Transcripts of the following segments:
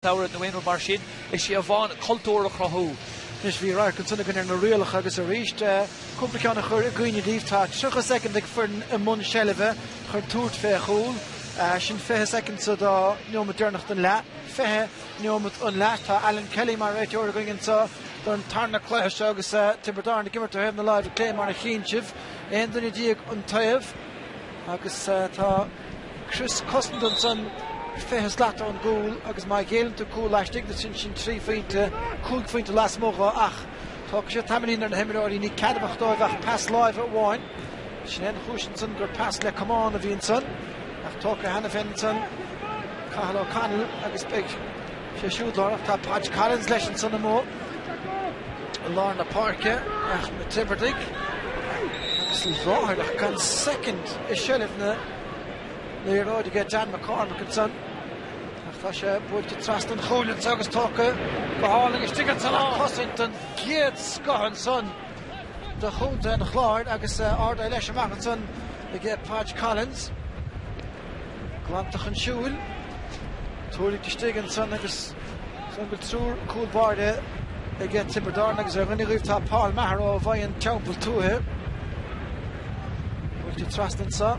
Samhradh nó aon rud mar sin, is é amháin cultúr a chruthú. Anois bhí radharc ansan againn ar na rialacha agus arís cúpla ceann a chur i gcuimhne daoibh. Tá 30 soicind ag foireann i mbun seilbhe chun tabhairt fé chúl. Sin 20 soicind sa dá neomat deireanach den leath. 20 neomat an leath. Tá Alan Kelly mar réiteoir againn anso don tarna cluiche seo agus Tiobraid Árann ag imirt ó thaobh na láimhe clé mar a chíonn sibh. 11 duine an taobh agus tá. Crios cosanta ansan, 20 slat ón gcúl agus má ghéilleann tú cúl laistigh de sin, sin 3 phointe, 5 phointe lasmuigh dho ach tógfaidh sé tamaillín ar na himreoirí, ní ceadmhach dóibh ach pas láimhe amháin. Sin é an chúis ansan gur pas le camán a bhí ansan ach tógtha cheana féin ansan Cathal O'Connell agus beidh sé siúd lárnach. Tá Podge Collins leis ansan amuigh i lár na páirce ach na Tiobradaigh agus láithreach gan soicind i seilbh na liathróide aige Dan McCormack ansan ach tá sé buailte trasna an chúil anso agus tógtha go hálainn istigh ansan ach cosaint den gcéad scoth ansan do chontae an Chláir agus ardaithe leis amach ansan aige Podge Collins. Glanta chun siúil. Tuairisc istigh ansan agus san go bhfuil triúr cúl báire aige Tiobraid Árann agus ar dhuine dhíobh tá Paul Maher ó Mhaigh an Teampaill Tuaithe. Buailte trasna anso.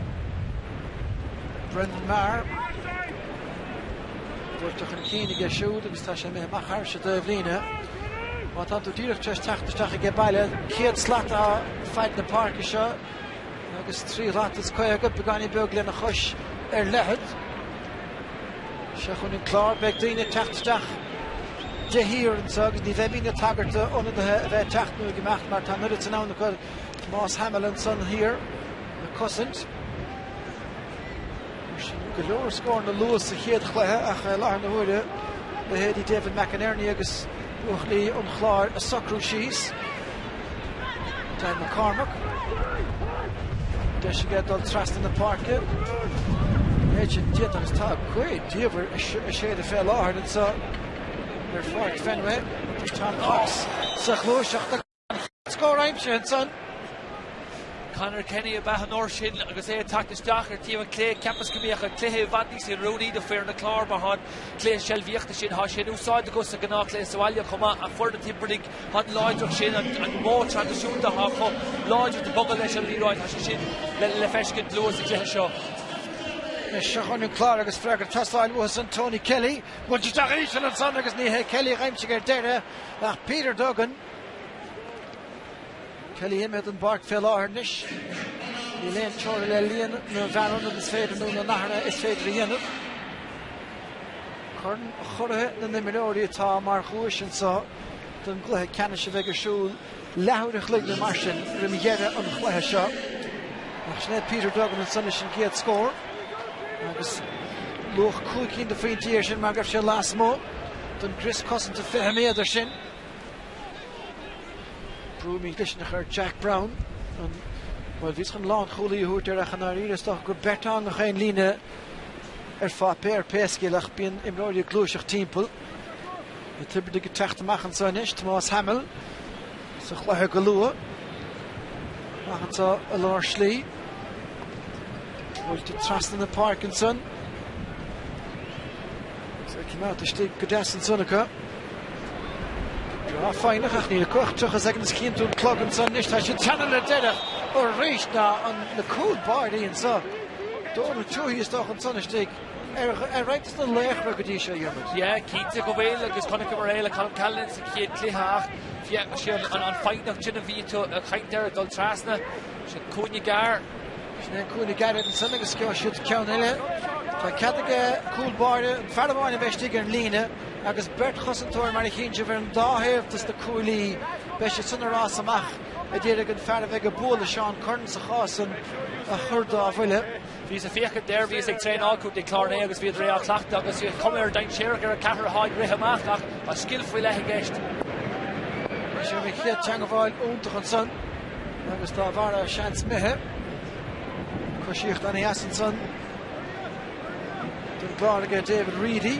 Brendan Maher. Buailte chun cinn aige siúd agus tá sé imithe amach thairis an dtaobhlíne. Má tá tú díreach tar éis teacht isteach age baile, 100 slat atá faid na páirce seo. Agus 3 shlat is 50, beagáinín beag lena chois ar leithead. Seo chugainn an Clár. Beidh daoine ag teacht isteach de shíor anseo agus ní bheimidne ag tagairt d'ionadaithe a bheith ag teacht nó ag imeacht mar tá an oiread san ann acu. Tomás Hamill ansan thiar ag cosaint. Mar sin, go leor scóranna luath sa chéad chluiche ach i láthair na huaire, leithéidí David McInerney agus buachaillí an Chláir ag socrú síos. Dan McCormack. Deis aige dul trasna na páirce. Méid sin déanta agus tá gaoth diamhair ag séideadh fé láthair anseo ar Pháirc Fenway. Tom Cox sa ghluaiseacht. Scór aimsithe ansan. Conor Kenny ab ea an uair sin agus é ag teacht isteach ar taobh an clé. Cheapas go mbeadh an cluiche i bhfad níos oiriúnaí do foireann an Chláir mar tá an cluiche seilbhíochta sin, tá sé in úsáid acu sa ghnáthchluiche sa bhaile chomh maith ach fuair na Tiobradaigh an láidreacht sin, an modh traidisiúnta atá acu láidir de bogadh leis an liathróid, tá sé sin le feiscint luath sa gcluiche seo. Anois seo chugainn an Clár agus freagra ag teastáil uathu san Tony Kelly. Buailte isteach íseal ansan agus ní hé Kelly a d'aimsigh ar deireadh ach Peter Duggan. Kelly imithe den bpáirc fé láthair anois. Níl aon teora le líon na bhfear ionad is féidir nó na n-athruithe is féidir a dhéanamh. Corn Churaithe na n-imreoirí atá mar dhuais anseo don gcluiche ceannais a bheidh ar siúl leathuair a chloig nó mar sin roim dheireadh an chluiche seo. Ach sin é Peter Duggan ansan leis an gcéad scór agus luach 5 cinn de phointí air sin mar go raibh sé lasmuigh den gcrios cosanta 20 méadar sin. Brú mídhlisteanach ar Jack Browne. An, bhuel, bhíos chun lánchúlaí a thabhairt air ach i ndáiríre is dócha gur beirt ann gach aon líne ar pháipéar pé scéal ach bíonn imreoirí ag gluaiseacht timpeall. Na Tiobradaigh ag teacht amach anseo anois, Tomás Hamill sa chluiche go luath. Amach anseo i lár slí. Buailte trasna na páirce ansan. Is é coimeádta istigh go deas ansan acu. Breá foighneach ach níl acu ach 30 soicind is chíonn tú an clog ansan anois. Tá siad teannadh le deireadh arís ná an na cúl báirí anso. Dónal Tuohy is dócha ansan istigh ar ar roinnt de na laochra go dtí seo, Dhiarmuid. Yeah, cinnte go bhfuil agus chonaiceamar é le Colm Callanan sa chéad chluiche ach sé an foighneacht sin a bhí tú ag caint air ag dul trasna. Sin cúinne gearr. Sin é an cúinne gearr ansan agus gheobhaidh siad ceann eile. Tá cead aige cúl báire, an fear amháin a bheith istigh ar an líne agus beirt chosantóir mar a chíonn sibh ar an dá thaobh dos na cuaillí. Beidh siad san ag rás amach ag iarraidh an fear a bheidh ag bualadh, Seán Curran sa chás san, a chur dá bhuille. Bhíos ag féachaint air, bhíos ag traenáil Contae Chlár inné agus bhíodar é á chleachtadh agus cuma ar dainséarach ar an ceathrar atá ag rith amach ach tá scil faoi leith i gceist. Sin an chéad teangmháil iontach ansan agus dá bharr a seans imithe. Coisíocht ana-dheas ansan don gClár aige David Reidy.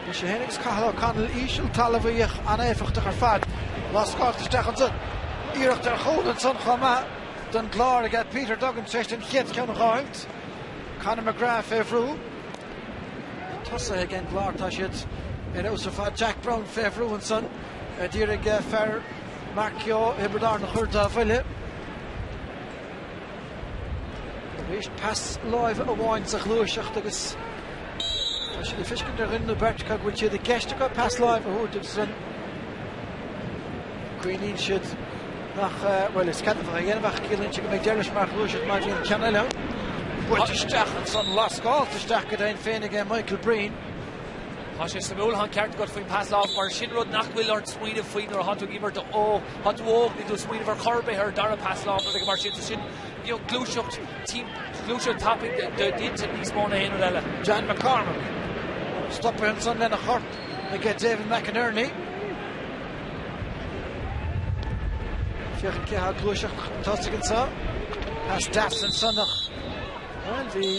Bhí sé féin agus Cathal O'Connell íseal talmhaí ach an-éifeachtach ar fad. Lascáilte isteach ansan. Iarracht ar chúl ansan chomh maith don gClár aige Peter Duggan tar éis don chéad cheann a dh'fháilt. Conor McGrath fé bhrú. Tosaithe ag an gClár tá siad. Ar fheabhas ar fad Jack Browne fé bhrú ansan a d'iarraidh fear Mark Keogh Thiobraid Árann a chur dá bhuille. Arís pas láimhe amháin sa ghluaiseacht agus tá sé le feiscint ar dhuine nó beirt acu go bhfuil siad i gceist acu pas láimhe a thabhairt agus ansan cuimhníonn siad nach, bhuel is ceadmhach a dhéanamh ach ciallaíonn sé go mbeidh deireadh leis mar ghluaiseacht má bhíonn ceann eile ann. Buailte isteach ansan, lascálta isteach go deimhin féin aige Michael Breen. Tá sé suimiúil, tá an ceart agat faoin pas láimhe mar sin rud nach bhfuil ort smaoineamh faoi nuair atá tú ag imirt ó tá tú óg, níl tú ag smaoineamh ar chor ar bith ar dara pas láimhe nó rud mar sin, so sin you know, gluaiseacht gluaiseacht tapaidh d'intinn níos mó ná aon rud eile. John McCormack stoptha ansan lena chorp aige David McInerney. Féachaint cé atá ag gluaiseacht chun tosaigh anseo. Pas deas ansan ach Bhuel, bhí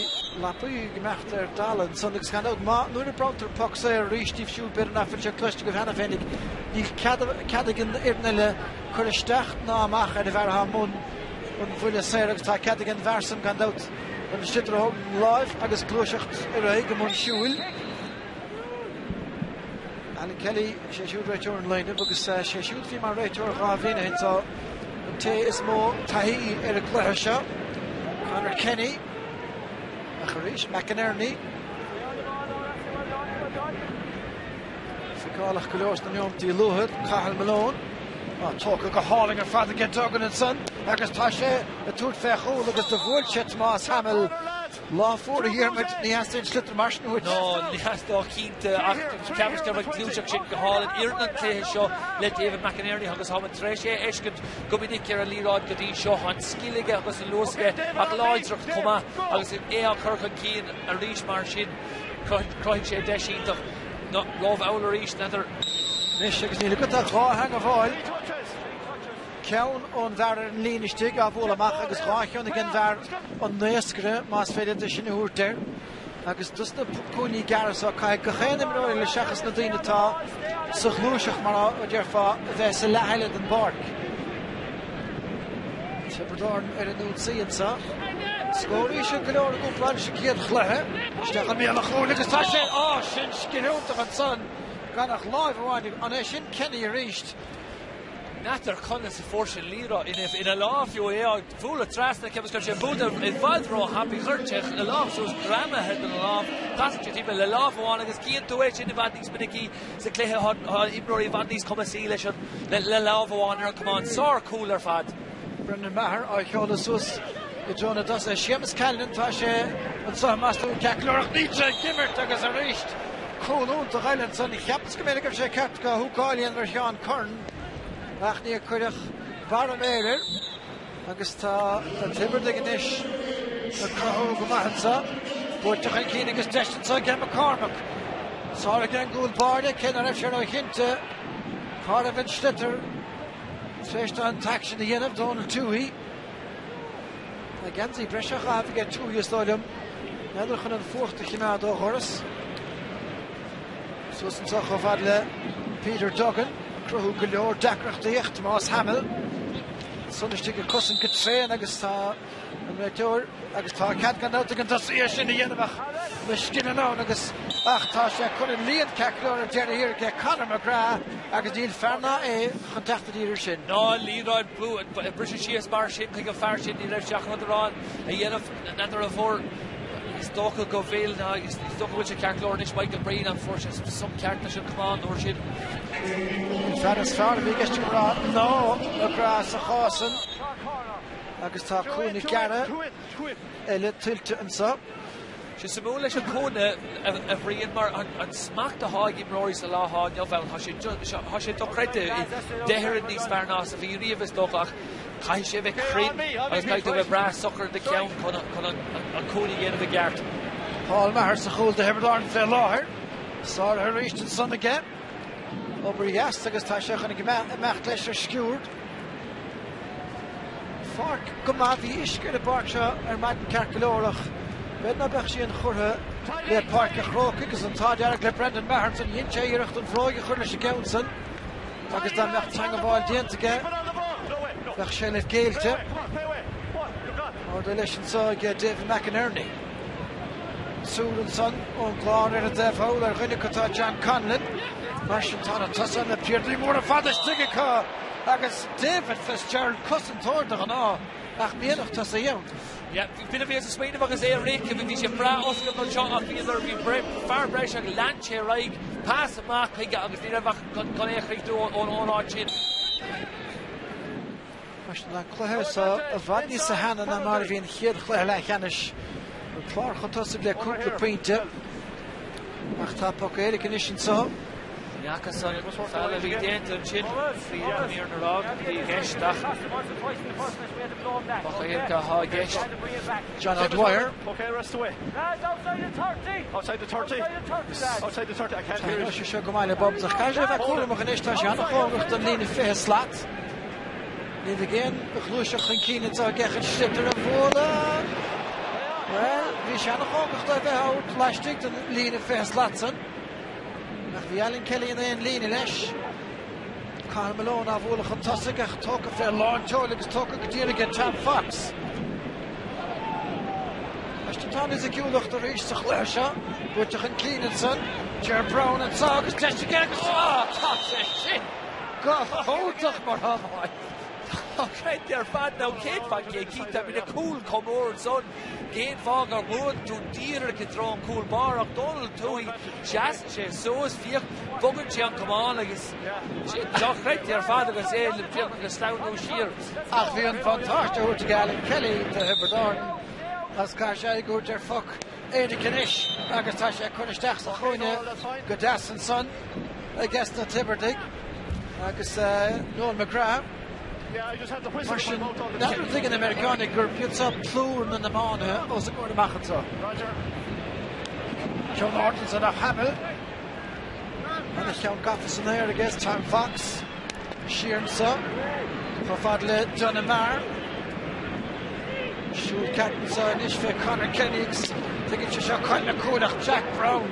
lapaí ag imeacht ar dalladh ansan agus gan dabht, má, nuair a bronntar poc saor arís díobh siúd, b'fhéidir nach bhfuil sé cloiste agaibh cheana féin, níl cead, cead ag an fhoireann eile cur isteach ná amach ar an bhfear atá i mbun an bhuille saor agus tá cead ag an bhfear san gan dabht an sliotar a thógaint ina láimh agus gluaiseacht ar aghaidh i mbun siúil. Alan Kelly, sé siúd réiteoir an lae inniu agus sé siúd a bhí mar réiteoir 2 bhliain ó shin so an té is mó taithí ar an gcluiche seo, Conor Kenny, ach arís McInerney. Feiceálach go leor sna neomataí luatha, Cathal Malone. Á, tógtha go hálainn ar fad aige Duggan ansan agus tá sé ag tabhairt fé chúl agus do bhuail sé Tomás Hamill. Lá fuar a Dhiarmuid, ní theastaíonn sliotar mar sin uait. No, ní theastódh cinnte, ach cheapas go raibh an ghluaiseacht sin go hálainn. Oireann an cluiche seo le David McInerney agus táimid tar éis é a fheiscint go minic ar an liathróid go dtí seo. Tá an scil aige agus an luas aige ach láidreacht chomh maith agus é á chur chun cinn arís mar sin, cruthaíonn sé deis iontach. Rómhall arís, n'fheadar. Anois agus níl agat ach 2 theangabháil. Ceann ón bhfear ar an líne istigh á bhualadh amach agus 2 cheann ag an bhfear an naoscaire, más féidir é sin a thabhairt air. Agus dos na cúinní gearra so, caithfidh gach aon imreoir eile seachas na daoine atá sa ghluaiseacht, mar a déarfá, a bheith sa leath eile den bpáirc. Tiobraid Árann ar an ionsaí anseo. Scóraí sin go leor i gcúpla leis an gcéad chluiche. Isteach i mbéal an chúil agus tá sé, á, sin scil iontach ansan gan ach láimh amháin. An é sin Kenny arís? N'fheadar conas a fuair sé an liathróid ina lámh fiú é á bhualadh trasna, cheapas go raibh sé buailte i bhfad ró-thapaidh, chuir sé a lámh suas greamaithe den lámh, casann sé timpeall le lámh amháin agus cíonn tú é sin i bhfad níos minicí sa chluiche, tá imreoirí i bhfad níos cumasaí leis an le lámh amháin ar an camán. Sár-chúl ar fad. Brendan Maher á sheoladh suas i dtreo na dtosaithe. Séamus Callanan, tá sé anseo meas tú ceart go leor ach níl sé ag imirt agus arís cúl iontach eile ansan. Cheapas go mb'fhéidir go raibh sé ceart go húcáil a dhéanamh ar Sheán Curran ach níor cuireadh barr a méire air agus tá na Tiobradaigh anois ag cruthú go maith anseo. Buailte chun cinn agus deis anseo aige McCormack. Sáraithe ag an gcúl báire cé nach raibh sé ró-chinnte cá raibh an sliotar tar éis dó an t-aicsean a dhéanamh, Donal Tuohy. Tá geansaí breise á chaitheamh aige Tuohy is dóigh liom. N'fheadar chun an fuacht a chimeád ó dhoras. Suas anseo chomh fada le Peter Duggan, ag cruthú go leor deacrachtaí ach Tomás Hamill ansan istigh ag cosaint go tréan agus tá an réiteoir agus tá cead gan dabht ag an tosaí é sin a dhéanamh ach na scileanna ann agus ach tá sé curtha líonta ceart go leor ar deireadh thiar aige Conor McGrath agus níl fear ná é chun teacht i dtír air sin. Ná liathróid briseadh síos mar sin chuig an fear sin ní raibh sé ach rud amháin a dhéanamh n'fheadar an bhfuair Is dócha go bhfuil, is dócha go bhfuil sé ceart go leor anois, Michael Breen, an fuair sé som ceart leis an camán an uair sin? An fear is fearr a bhí i gceist agam a rá ná McGrath sa chás san agus tá cúinne gearra eile tuillte anseo. Sé suimiúil leis an cúinne a Bhriain mar an smacht atá ag imreoirí sa lá atá inniu ann, tá sé dochreidte, 10 oiread níos fearr ná is a bhí riamh is dócha ach Caithfidh sé a bheith cruinn agus caithfidh tú a bheith breá socair i do cheann chun an cúinne a dhéanamh i gceart. Paul Maher sa chúl do Thiobraid Árann fé láthair. Sáraithe arís ansan aige. Obair dheas agus tá sé chun imeacht leis ar sciúrd. Pháirc go maith, bhí uisce ar an bpáirc seo ar maidin ceart go leor ach b'fhéidir ná beadh sí inchurtha le Páirc an Chrócaigh agus an t-ádh dearg le Brendan Maher ansan. Dhein sé iarracht an bhróig a chur leis an gceann san. Agus dá mbeadh teangabháil déanta aige, bheadh seilbh géillte. Ardaithe leis anseo ag David McInerney. An-tsúil ansan ón gClár ar an dtaobh thall ar dhuine acu tá John Conlon. Mar sin tá na tosaithe na piardaí móra fada istigh acu agus David Fitzgerald, cosantóir de ghnáth, ach mianach tosaí ann. Yeah, b'in a bhíos ag smaoineamh agus é ag rith, bhí sé breá oscailte anseo ach bhíodar, bhí fear breise ach lean sé ar aghaidh, pas amach chuige agus ní raibh ach chun é a chríochnú ón áit sin. Mar sin an cluiche seo i bhfad níosa theanna ná mar a bhí an chéad chluiche leathcheannais. An Clár chun tosaigh le cúpla pointe ach tá poc éirice anois anseo. Ní fhacthas an feall a bhí déanta ansin faoi an fhírinne a rá go dtí i gceist ach poc éirice atá i gceist. John O'Dwyer. Tá sé seo go maith le Bubbles ach caithfidh sé a bheith cúramach anois, tá sé an-chóngarach don líne 20 slat. Ní bheidh aon ghluaiseacht chun cinn anseo aige chun sliotar a bhualadh. Bhuel, bhí sé an-chóngarach do a bheith out laistigh den líne 20 slat san. Ach bhí Alan Kelly in aon líne leis. Cathal Malone á bhualadh chun tosaigh ach tógtha fé lán tseoil agus tógtha go díreach ag Tom Fox. Tá an fhisiciúlacht arís sa chluiche seo. Buaite chun cinn ansan. Ger Browne anseo agus deis aige agus tá sé sin! Go hiontach mar thiomáint. Dochreidte ar fad now cén fáth cé cinnte I mean a cúl chomh mór ansan cén fáth gur bhuail tú díreach i dtreo an cúl báire ach Dónal Tuohy seasann sé suas féach bogann sé an camán agus dochreidte ar fad agus é le beagnach ag sleamhnú siar. Ach bhí an bhuntáiste á thabhairt ag Alan Kelly do Thiobraid Árann as caithfidh sé aghaidh a thabhairt ar phoc éirice anois agus tá sé curtha isteach sa chúinne go deas ansan. Aige na Tiobradaigh agus Noel McGrath. Mar sin, n'fheadar an dtuigeann na Meiriceánaigh gurb iad seo plúr na n-iománaithe os a gcomhair amach anseo. Ceann ard ansan ó Hamill. Ana cheann gafa san aer aige Tom Fox. Siar anseo chomh fada le Donagh Maher. Siúl ceart anseo anois fé Conor Kenny agus tuigeann sé seo coinne cúil ach Jack Browne.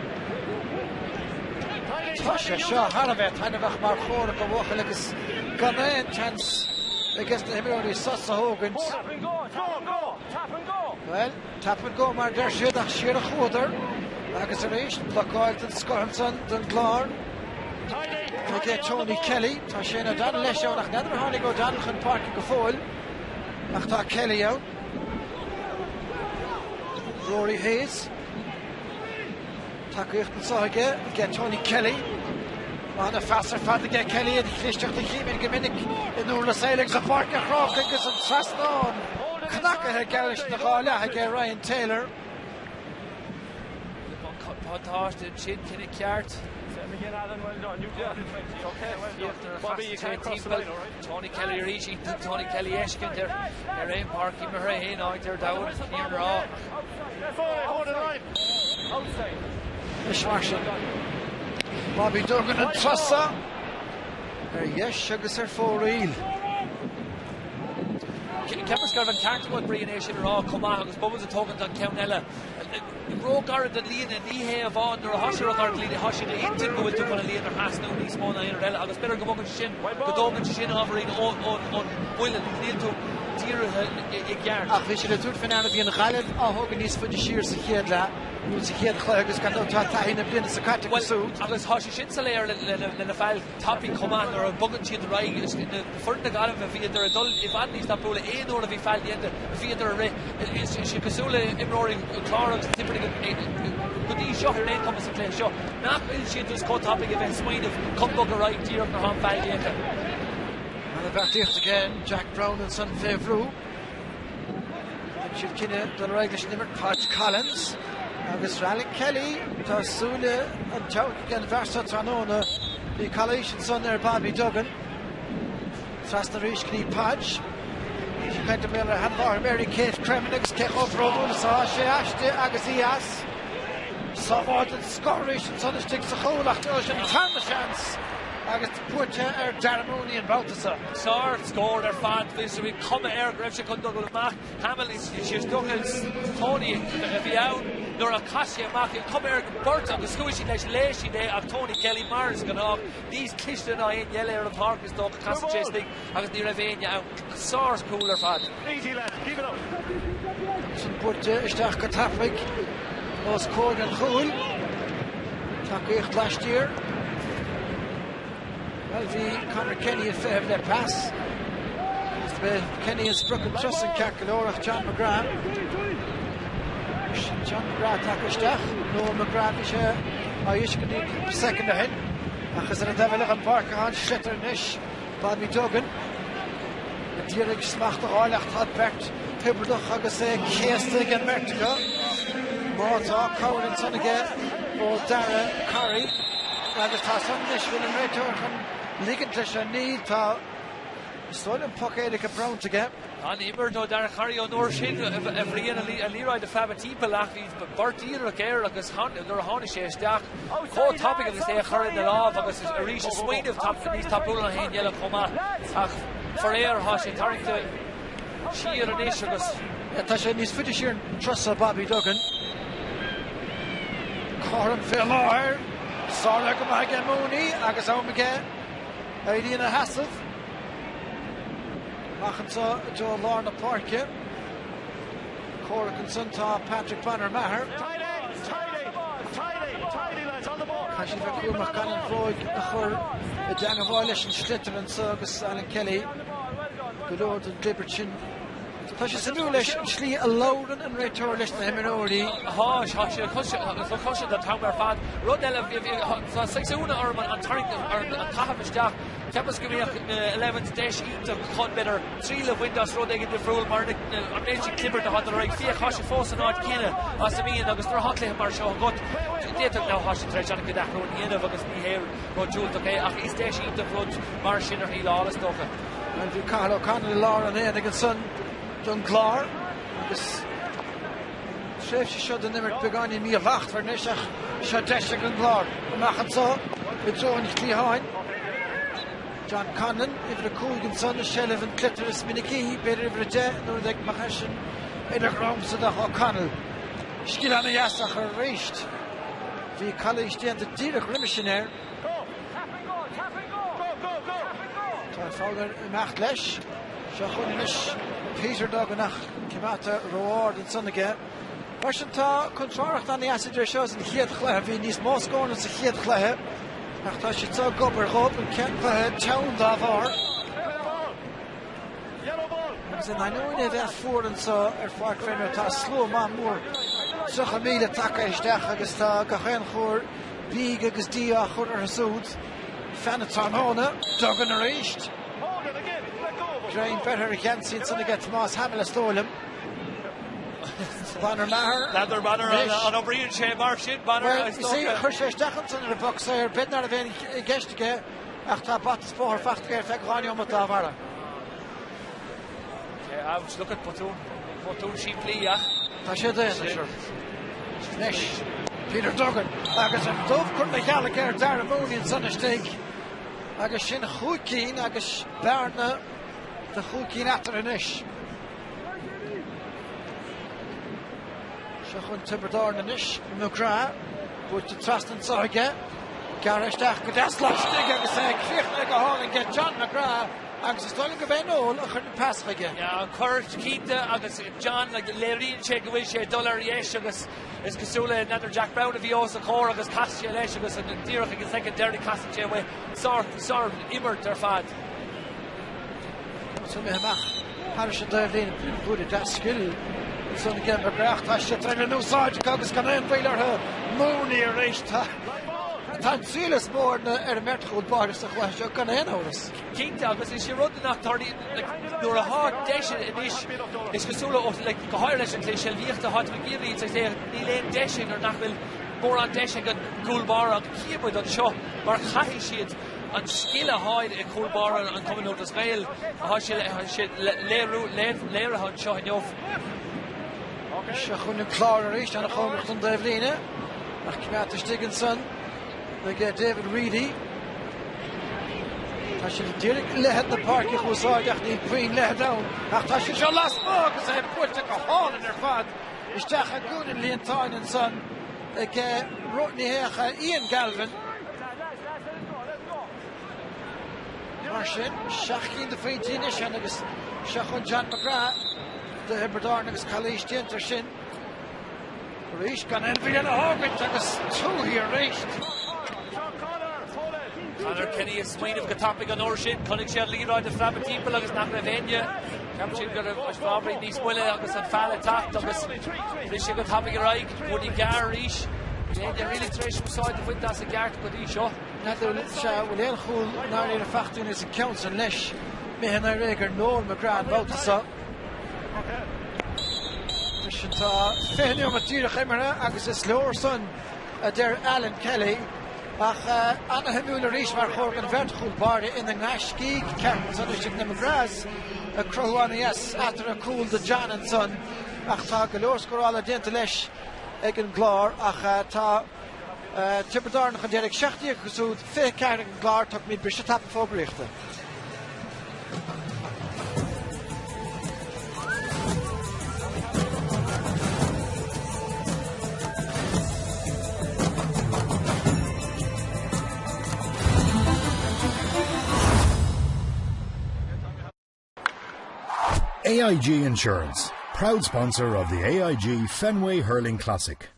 Tá sé seo thar a bheith taitneamhach mar chomhrac a bhuachaill agus gan aon tseans aige na himreoirí sos a thógaint. Bhuel, tap and go mar deir siad ach siar a chuadar agus arís blocáil den scoth ansan don gClár. Aige Tony Kelly, tá Shane O'Donnell leis ann ach n'fheadar ar tháinig O'Donnell chun páirce go fóill ach tá Kelly ann. Rory Hayes. Tacaíocht anseo aige, aige Tony Kelly. Ana-phas ar fad aige Kelly, an chlisteacht a chímid go minic i nDurlas Éile agus an pháirc a chrochadh agus an trasnán cnacaithe geall leis ina dhá leath aige Ryan Taylor. Buntáiste ansin, cinneadh ceart. Tony Kelly arís, Tony Kelly a fheiscint ar aon pháirc imeartha aon áit ar domhan, níor rá. Anois mar sin, Bobby Duggan an turas seo ar dheis agus ar fóraoil. Ceapas go raibh an ceart agat Brian é sin a rá chomh maith agus Bubbles ag tógaint an ceann eile. Róghairid don líne, ní hé amháin nuair atá sé róghairid don líne, tá sé d'intinn go bhfuil tú chun an líne a thrasnú níos mó ná aon rud eile agus b'fhéidir go mbogann sé sin, go dtógann sé sin ábhairín ón buille, níl tú dírithe i gceart. Ach bhí sé le tabhairt faoi ndeara, bhí an Ghaillimh á thógaint níos faide siar sa chéad leath, nó sa chéad chluiche agus gan dabht tá taithí na bliana seo caite acu siúd. Agus tá sé sin soiléir le na faill tapaidh chomh maith nuair a bogann siad ar aghaidh. Is na foireann na Gaillimhe bhíodar ag dul i bhfad níos tapúla aon uair a bhí feall déanta bhíodar ag rith. Is sé cosúil le imreoirí an Chláir agus Tiobraid go dtí seo ar aon chuma sa chluiche seo nach bhfuil siad just chomh tapaidh a bheith ag smaoineamh chun bogadh ar aghaidh díreach nuair atá an feall déanta. Ana-bheartaíocht aige Jack Browne ansan fé bhrú. Dhein siad cinneadh dul ar aghaidh leis an imirt. Podge Collins agus Alan Kelly. Tá súile an tseabhaic ag an bhfear seo tráthnóna. Bhí calaois ansan ar Bobby Duggan. Trasna arís go dtí Podge. Bhí sé caint ar a sheanmháthair Mary Kate Cremin agus cé chomh bródúil is atá sé aisti agus í as. Sábháil den scoth arís ansan istigh sa chúl ach ní raibh sin an tarna seans agus buaite ar Darragh Mooney an babhta seo. Sár scór ar fad, bhí cuma air go raibh sé chun dul amach. Hamill is dócha Tony a bhí ann nuair a chas sé amach, bhí cuma air go beirt agus chuaigh siad leis, léigh siad é ach Tony Kelly mar is gnách níos cliste ná éinne eile ar an pháirc is dócha, casann sé istigh agus ní raibh éinne ann. Sár chúl ar fad. Ansan buaite isteach go tapaidh. Os comhair an chúil. Tacaíocht laistiar. Bhuel, bhí Conor Kenny ag feitheamh le pas. Agus b'é Kenny an sprioc an turas san ceart go leor ach John McGrath. John McGrath tagtha isteach. Noel McGrath bhí sé á fheiscint cúpla soicind ó shin. Ach is ar an taobh eile den bpáirc atá an sliotar anois. Bobby Duggan ag iarraidh smacht a fháil ach tá beirt Thiobradach agus é céasta ag an mbeirt acu. Má tá cabhair ansan aige ó Darragh Corry agus tá san anois, bhfuil an réiteoir chun ligint leis seo? Níl, tá is dóigh liom poc éirice bronnta aige. An-imirt ó Darragh Corry ón uair sin a Bhriain, an liathróid ag preabadh timpeall ach bhí beirt iarrach air agus nuair a tháinig sé isteach chomh tapaidh agus é a chur ina lámh agus arís a smaoineamh níos tapúla ná éinne eile chomh maith ach faraor tá sé tarraingthe siar anois agus. Tá sé níos faide siar an turas seo Bobby Duggan. Cothrom fé láthair. Sáraithe go maith aige Mooney agus am aige éirí ina sheasamh. Amach anseo i dtreo lár na páirce. Comhrac ansan tá Patrick Bonner Maher. Caithfidh siad bheith cúramach gan an bhróig a chur i dteangabháil leis an sliotar anso agus Alan Kelly go leor den gclibirt sin. Tá sé suimiúil leis an slí a labhrann an réiteoir leis na himreoirí. Tá, tá sé cloiste an t-am ar fad. Rud eile, tá saghas ionadh orm an tarraingt, an caitheamh isteach. Cheapas go mbeadh na Elevens deis iontach chun, b'fhéidir, triail a bhaint as rud éigin difriúil mar an méid sin clibirt atá dul ar aghaidh. Féach, tá sé fós san áit chéanna as a mbíonn agus nuair atá cluiche mar seo agat, d'fhéadfadh now tá siad tar éis an-chuid athrú a dhéanamh agus ní hé rud diúltach é ach is deis iontach rud mar sin a thrialáil is dócha. Bhuel, bhí Cathal O'Connell i lár an aonaigh ansan don gClár agus tréimhse seo den imirt beagáinín míshlachtmhar anois ach seo deis ag an gClár amach anseo i dtreo an chliatháin. John Conlon, uimhir 5 ansan, i seilbh an tsliotair is minicí, b'fhéidir uimhir 10 nuair a bheadh eisean ar a dhromsa do O'Connell. Scil ana-dheas ach arís bhí calaois déanta díreach roimis sin air. Tá Fowler ag imeacht leis. Seo chugainn anois Peter Duggan ach coimeádta ró-ard ansan aige. Mar sin tá contrárthacht an-dheas idir seo is an chéad chluiche. Bhí níos mó scóranna sa chéad chluiche ach tá siad seo ag obair dhóibh, an cluiche teann dá bharr. Agus in ainneoin é bheith fuar anseo ar Pháirc Bhernard tá slua maith mór 30,000 tagtha isteach agus tá gach aon chóir bídh agus dí á chur orthu siúd. Feadh na tráthnóna, Duggan arís. Greim beirthe ar a gheansaí ansan aige Tomás Hamill is dóigh liom. Bonner Maher. N'fheadar Bonner an oibríonn sé mar sin, Bonner is dócha. Chuir sé isteach ansan ar an bhoc air, b'fhéidir nach raibh aon i gceist aige ach tá bata is bóthar fachta aige ar feadh 2 neomat dá bharra. Okay, ouch, look at botún, botún simplí ach. Tá sé daonna, sure. Anois, Peter Duggan agus an dubh curtha ina cheal aige ar Dara Mooney ansan istigh agus sin chúig cinn agus bearna de chúig cinn eatarthu anois. Seo chugainn Tiobraid Árann anois, McGrath buailte trasna anseo aige, gearrtha isteach go deas laistigh agus é críochnaithe go hálainn aige John McGrath. Agus is dóigh liom gurb é Noel a chuir an pas chuige. Yeah, an cur cinnte agus John, like, léiríonn sé go bhfuil sé ag dul ar dheis agus is cosúil le n'fheadar Jack Browne a bhí os a chomhair agus chas sé leis agus an díreach ag an soicind deiridh casann sé uaidh. Sár, sár imirt ar fad. Tá imithe amach thairis an dtaobhlíne, bualadh deas scil ansan aige McGrath. Tá sé tar éis úsáid acu agus gan aon mhoill orthu. Mooney arís. Tá tá an triail is mó ar na ar an mbeirt chúl báire sa chluiche seo gan aon amhras. Cinnte, agus is é rud nach dtarlaíonn, like, nuair atá deis anois, is cosúil le, like, go háirithe leis an cluiche seilbhíochta, atá tú ag iarraidh, saghas é, níl aon deis ag, nach bhfuil mórán deis ag an gcúl báire ach tchí muid anseo mar chaithfidh siad an scil atá ag cúl báire an Chumann Lúthchleas Gael, atá sé, sé léiriú, léirithe anseo inniu. Seo chugainn an Clár arís, an-chóngarach don dtaobhlíne, ach coimeádta istigh ansan. Ag David Reidy. Tá siad ag iarraidh leithead na páirce a úsáid ach níl puinn leithead ann. Ach tá sé seo lasmuigh agus é buailte go hálainn ar fad isteach i gcúinne an líontáin ansan ag ní hé ach Ian Galvin. Mar sin, 7 cinn de phointí anois ann agus seo chun John McGrath do Thiobraid Árann agus calaois déanta air sin. Arís gan aon mhilleán a thógaint agus Tuohy arís. Conor Kenny ag smaoineamh go tapaidh an uair sin. Chonaic sé an liathróid ag preabadh timpeall agus nach raibh éinne. Ceapann siad go raibh Fabry níos moille agus an feall ag teacht agus rith sé go tapaidh ar aghaidh. Rudaí gearr arís. Níl éinne really tar éis úsáid a bhaint as i gceart go dtí seo. N'fheadar an bhfuil aon chúl ndáiríre faighte againn as an gceann san leis. Imithe i ndáiríre ag Noel McGrath an babhta seo. Sin tá 20 neomat díreach imeartha agus is leor san, a deir Alan Kelly. Ach ana-shuimiúil arís mar chonaic an bheirt chúl báire ina ngaiscígh ceart ansan istigh na McGraths ag cruthú ana-dheas eatarthu cúl do John ansan ach tá go leor scórála déanta leis ag an gClár ach tá Tiobraid Árann chun deiridh 17 acu siúd, 24 ag an gClár, tógfaimid briseadh tapa fógraíochta. AIG Insurance, proud sponsor of the AIG Fenway Hurling Classic.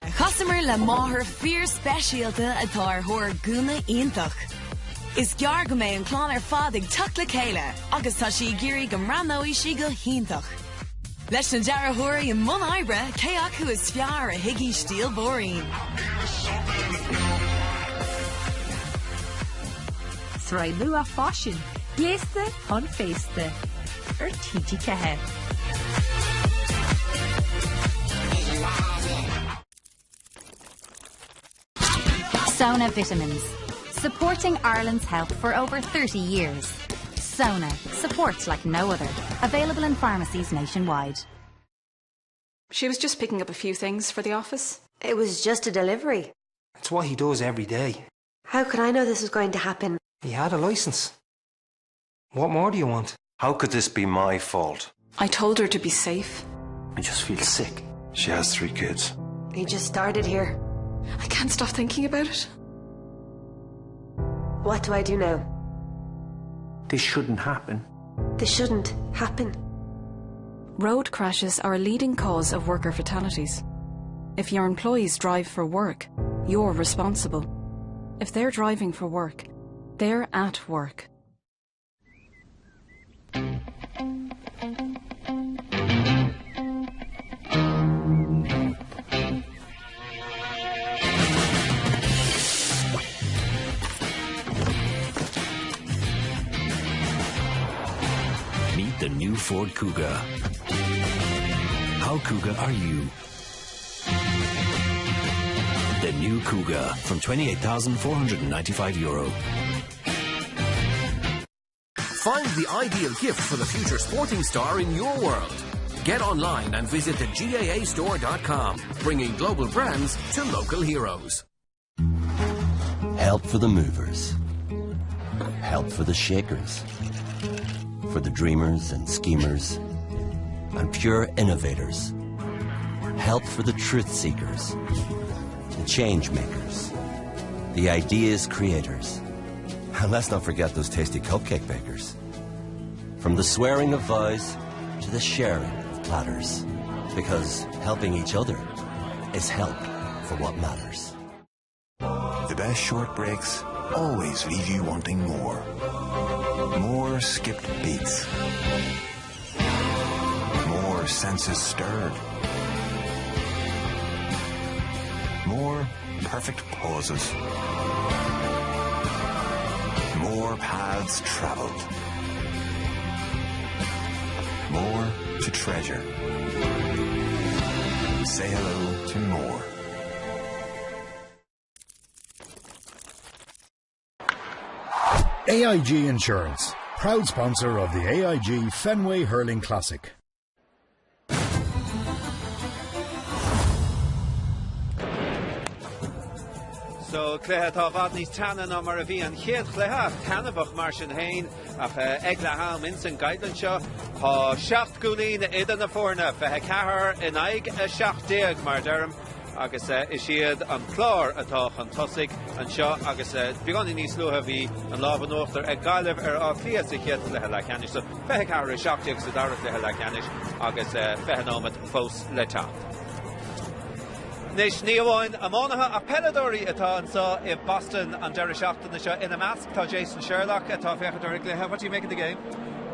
Chasamar le máthair fíor-speisialta atá ar thóir gúna iontach. Is gearr go mbeidh an clann ar fad ag teacht le chéile agus tá sí ag iarraidh go mbreathnóidh sí go hiontach. Leis na dearthóirí i mbun oibre, cé acu is fearr a thuigfidh stíl Mháirín? Sraith nua faisin, gléasta chun féasta ar TG4. Sona Vitamins, supporting Ireland's health for over 30 years. Sona, support like no other. Available in pharmacies nationwide. She was just picking up a few things for the office. It was just a delivery. It's what he does every day. How could I know this was going to happen? He had a license. What more do you want? How could this be my fault? I told her to be safe. I just feel sick. She has 3 kids. He just started here. I can't stop thinking about it. What do I do now? This shouldn't happen. This shouldn't happen. Road crashes are a leading cause of worker fatalities. If your employees drive for work, you're responsible. If they're driving for work, they're at work. Meet the new Ford Kuga. How Kuga are you? The new Kuga from 28,495 euro. Find the ideal gift for the future sporting star in your world. Get online and visit the GAAstore.com, bringing global brands to local heroes. Help for the movers. Help for the shakers. For the dreamers and schemers. And pure innovators. Help for the truth seekers. The change makers. The ideas creators. And let's not forget those tasty cupcake bakers. From the swearing of vows to the sharing of platters. Because helping each other is help for what matters. The best short breaks always leave you wanting more. More skipped beats. More senses stirred. More perfect pauses. More paths traveled. More to treasure. Say hello to more. AIG Insurance, proud sponsor of the AIG Fenway Hurling Classic. So, cluiche atá i bhfad níos teanna ná mar a bhí an chéad chluiche, ach taitneamhach mar sin féin. Ach ag leath am ins an gcoimhlint seo, tá 7 gcúilín idir na foirne, 24 in aghaidh 17 mar a deirim, agus is iad an Clár atá chun tosaigh anseo agus beagáinín níos luaithe bhí an lámh in uachtar ag Gaillimh ar Áth Cliath sa chéad chluiche leathcheannais. So 24 17 sa dara cluiche leathcheannais agus 20 nóiméad fós le teacht. Anois, ní amháin iománaithe ach peileadóirí atá anseo i Boston an deireadh seachtaine seo. Ina measc tá Jason Sherlock atá ag féachaint ar an gcluiche. What do you make of the game?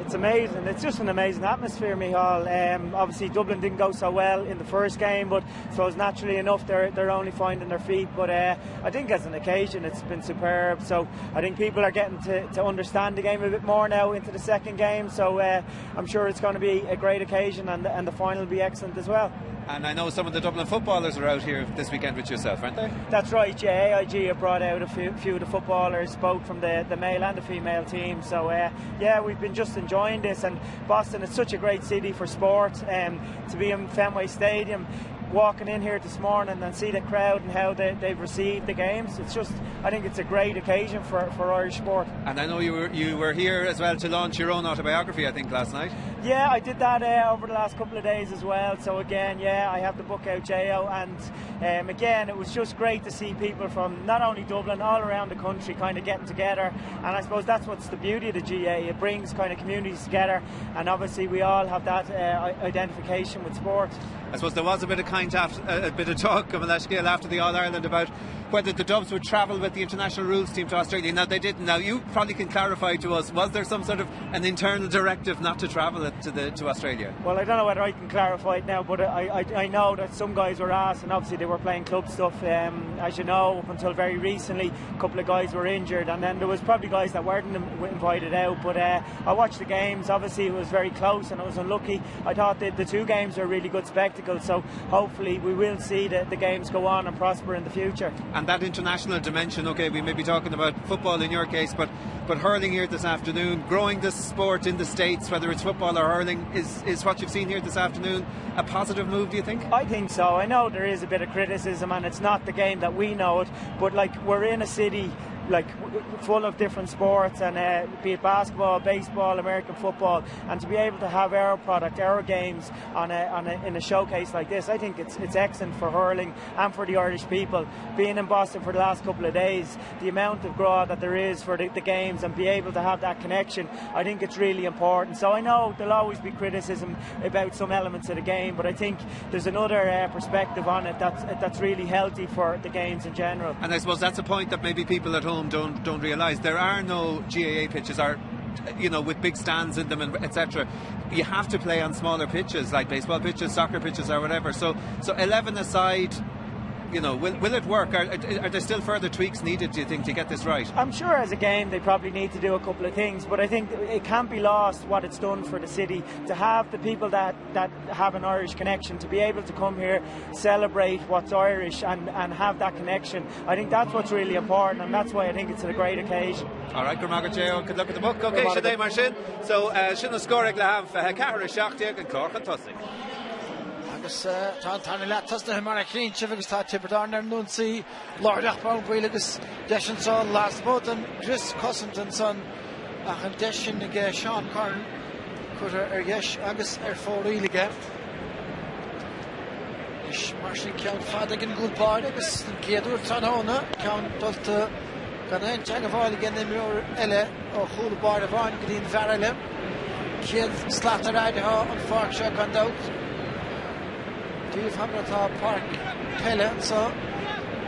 It's amazing. It's just an amazing atmosphere, Michal. Um, obviously, Dublin didn't go so well in the first game, but so it's naturally enough they're they're only finding their feet. But uh, I think as an occasion, it's been superb. So I think people are getting to, to understand the game a bit more now into the second game. So uh, I'm sure it's going to be a great occasion, and and the final will be excellent as well. And I know some of the Dublin footballers are out here this weekend with yourself, aren't they? That's right, yeah. AIG have brought out a few, few of the footballers, both from the, the male and the female team. So, uh, yeah, we've been just enjoying this. And Boston is such a great city for sport. Um, to be in Fenway Stadium, walking in here this morning and see the crowd and how they, they've received the games. It's just, I think it's a great occasion for, for Irish sport. And I know you were, you were here as well to launch your own autobiography, I think, last night. Yeah, I did that uh, over the last couple of days as well. So again, yeah, I have the book out, Jo, and um, again, it was just great to see people from not only Dublin, all around the country kind of getting together. And I suppose that's what's the beauty of the GA. It brings kind of communities together, and obviously we all have that uh, identification with sport. I suppose there was a bit of kind after, a bit of talk of Scale after the All-Ireland about whether the Dubs would travel with the international rules team to Australia. Now they didn't. Now you probably can clarify to us, was there some sort of an internal directive not to travel to, the, to Australia? Well, I don't know whether I can clarify it now, but I, I, I know that some guys were asked, and obviously they were playing club stuff. Um, as you know, up until very recently, a couple of guys were injured, and then there was probably guys that weren't invited out. But uh, I watched the games. Obviously, it was very close, and it was unlucky. I thought that the two games were really good spectacle, so hopefully we will see the, the games go on and prosper in the future. And that international dimension, okay, we may be talking about football in your case, but but hurling here this afternoon, growing this sport in the States, whether it's football or hurling, is, is what you've seen here this afternoon a positive move, do you think? I think so. I know there is a bit of criticism and it's not the game that we know it, but like we're in a city like full of different sports and uh, be it basketball, baseball, American football, and to be able to have our product, our games on a, on a, in a showcase like this, I think it's, it's excellent for hurling and for the Irish people. Being in Boston for the last couple of days, the amount of growth that there is for the, the games and be able to have that connection, I think it's really important. So I know there'll always be criticism about some elements of the game, but I think there's another uh, perspective on it that's, that's really healthy for the games in general. And I suppose that's a point that maybe people at home don't don't realise. There are no GAA pitches are you know with big stands in them and etc. You have to play on smaller pitches like baseball pitches, soccer pitches or whatever. So so 11 aside you know, will, will it work? Are, are there still further tweaks needed, do you think, to get this right? I'm sure as a game they probably need to do a couple of things, but I think it can't be lost what it's done for the city to have the people that, that have an Irish connection, to be able to come here, celebrate what's Irish and, and have that connection. I think that's what's really important and that's why I think it's a great occasion. All right, Gurmaga good luck with the book. Okay, sin é mar sin. So uh, sin an scór ag leath ama 24 17 an Clár chun tosaigh. Agus tá an tarna leath tosnaithe mar a chíonn sibh agus tá Tiobraid Árann ar an ionsaí láithreach bonn baill agus deis anso lasmuigh den gcrios cosanta ansan ach an deis sin aige Seán Curran curtha ar dheis agus ar fóraoil aige. Anois mar sin ceann fada ag an gcúl báire agus den chéad uair tráthnóna ceann dulta gan aon teagmháil ag aon imreoir eile ó chúl báire amháin go dtí an bhfear eile. Céad slat ar fhaid atá an pháirc seo gan dabht. Díobh mar atá páirc peile anseo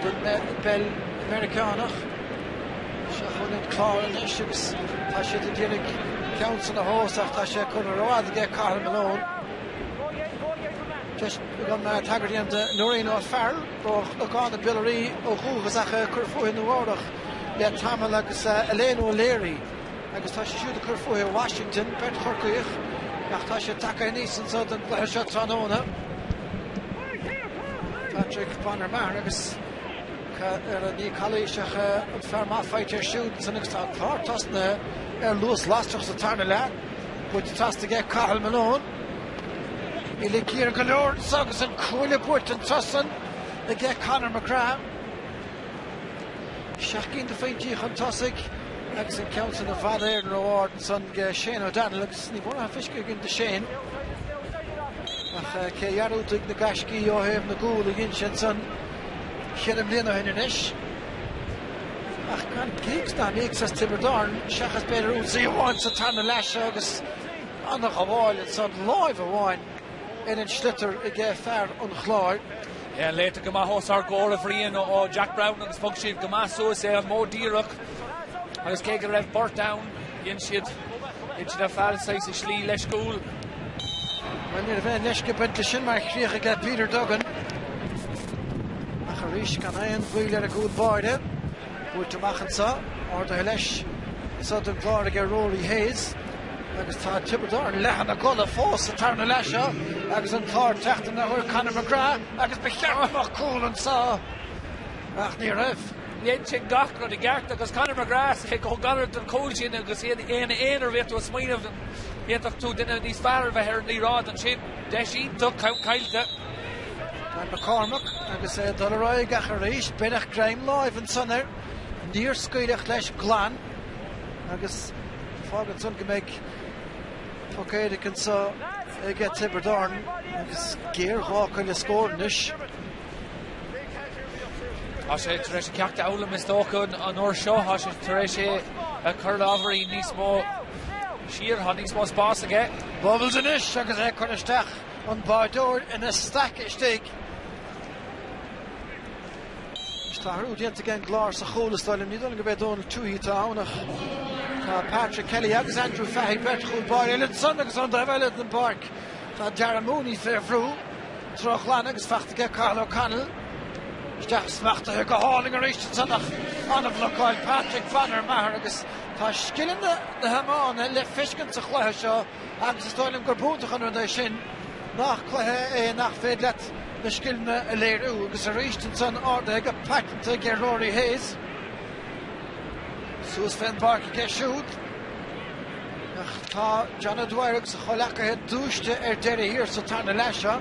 don bpeil Meiriceánach. Seo chugainn an Clár anois agus tá siad ag iarraidh ceann san a thomhas ach tá sé curtha rófhada aige Cathal Malone. Deis agam tagairt a dhéanamh do Noirín O'Farrell ó Chnocán na bPiollaí ó dhúchas ach ag cur fúithi i Nua Eabhrac le tamall agus Elaine O'Leary agus tá sí siúd ag cur fúithi i Washington, beirt Chorcaíoch, ach tá siad tagtha aníos anseo don gcluiche seo tráthnóna. Patrick Bonner Maher agus ní calaois ach an fear maith faighte air siúd ansan agus tá an Clár tosnaithe ar luas lasrach sa tarna leath. Buaite trasna aige Cathal Malone. Uile ciar go leor anseo agus an cuaille buaite an turas san aige Conor McGrath. Seacht gcinn de phointí chun tosaigh agus an ceann san i bhfad Éireann ró-ard ansan ag Shane O'Donnell agus ní mórán feiscithe againn de Shane ach cé a dhearúdfaidh na gaiscí ó thaobh na gcúl a dhein sé ansan cheithre mbliana ó shin anois. Ach gan gíocs ná míocs as Tiobraid Árann seachas b'fhéidir ionsaí amháin sa tarna leath seo agus an-ghabháil ansan láimh amháin ar an sliotar aige fear an Chláir. Yeah, léite go maith os ár gcomhair a Bhriain ó Jack Browne agus bhog siad go maith suas é an modh díreach agus cé go raibh beirt ann dhein siad dhein siad ar fad saghas a slí leisciúil. Bhuel ní raibh aon leisce ag baint leis sin mar chríochaigh le Peter Duggan. Ach arís gan aon bhaol ar an gcúl báire. Buailte amach anseo, ardaithe leis anseo don gClár aige Rory Hayes agus tá Tiobraid Árann leath ina gcodladh fós sa tarna leath seo agus an Clár ag teacht an athuair Conor McGrath agus ba cheart go mbeadh cúl anseo ach ní raibh. Dhein siad gach rud i gceart agus Conor McGrath é chomh gar don chúl sin agus iad ina aonar bheadh tú ag smaoineamh d'fhéadfadh tú duine níos fearr a bheith ar an liathróid ansin. Deis iontach caillte. Dan McCormack agus é ag dul ar aghaidh ach arís beireadh greim láimh ansan air. Níor scaoileadh leis glan agus fágann san go mbeidh poc éirice anso aige Tiobraid Árann agus géarghá le scór anois. Tá sé tar éis a cheacht a fhoghlaim is dócha an uair seo, tá sé tar éis é a chur ábhairín níos mó siar, tá níos mó spás aige. Bubbles anois agus é curtha isteach, an báideoir ina staic istigh. Anois tá athrú déanta ag an gClár sa chúl is dóigh liom. Ní dóigh liom gurb é Dónal Tuohy atá ann ach tá Patrick Kelly agus Andrew Fahy beirt chúl báire eile ansan agus ón dtaobh eile den bpáirc tá Darragh Mooney fé bhrú. Droch-ghlan agus faighte aige Cathal O'Connell. Isteach smachtaithe go hálainn arís ansan ach an-bhlocáil Patrick Bonner Maher agus tá scileanna na hiomána le feiscint sa chluiche seo agus is dóigh liom gurb iontach an rud é sin nach cluiche é nach féidir leat na scileanna a léiriú agus arís ansan ardaithe go paiteanta aige Rory Hayes. Suas fén bpáirc aige siúd. Ach tá John O'Dwyer agus a chomhleacaithe dúisithe ar deireadh thiar sa tarna leath seo,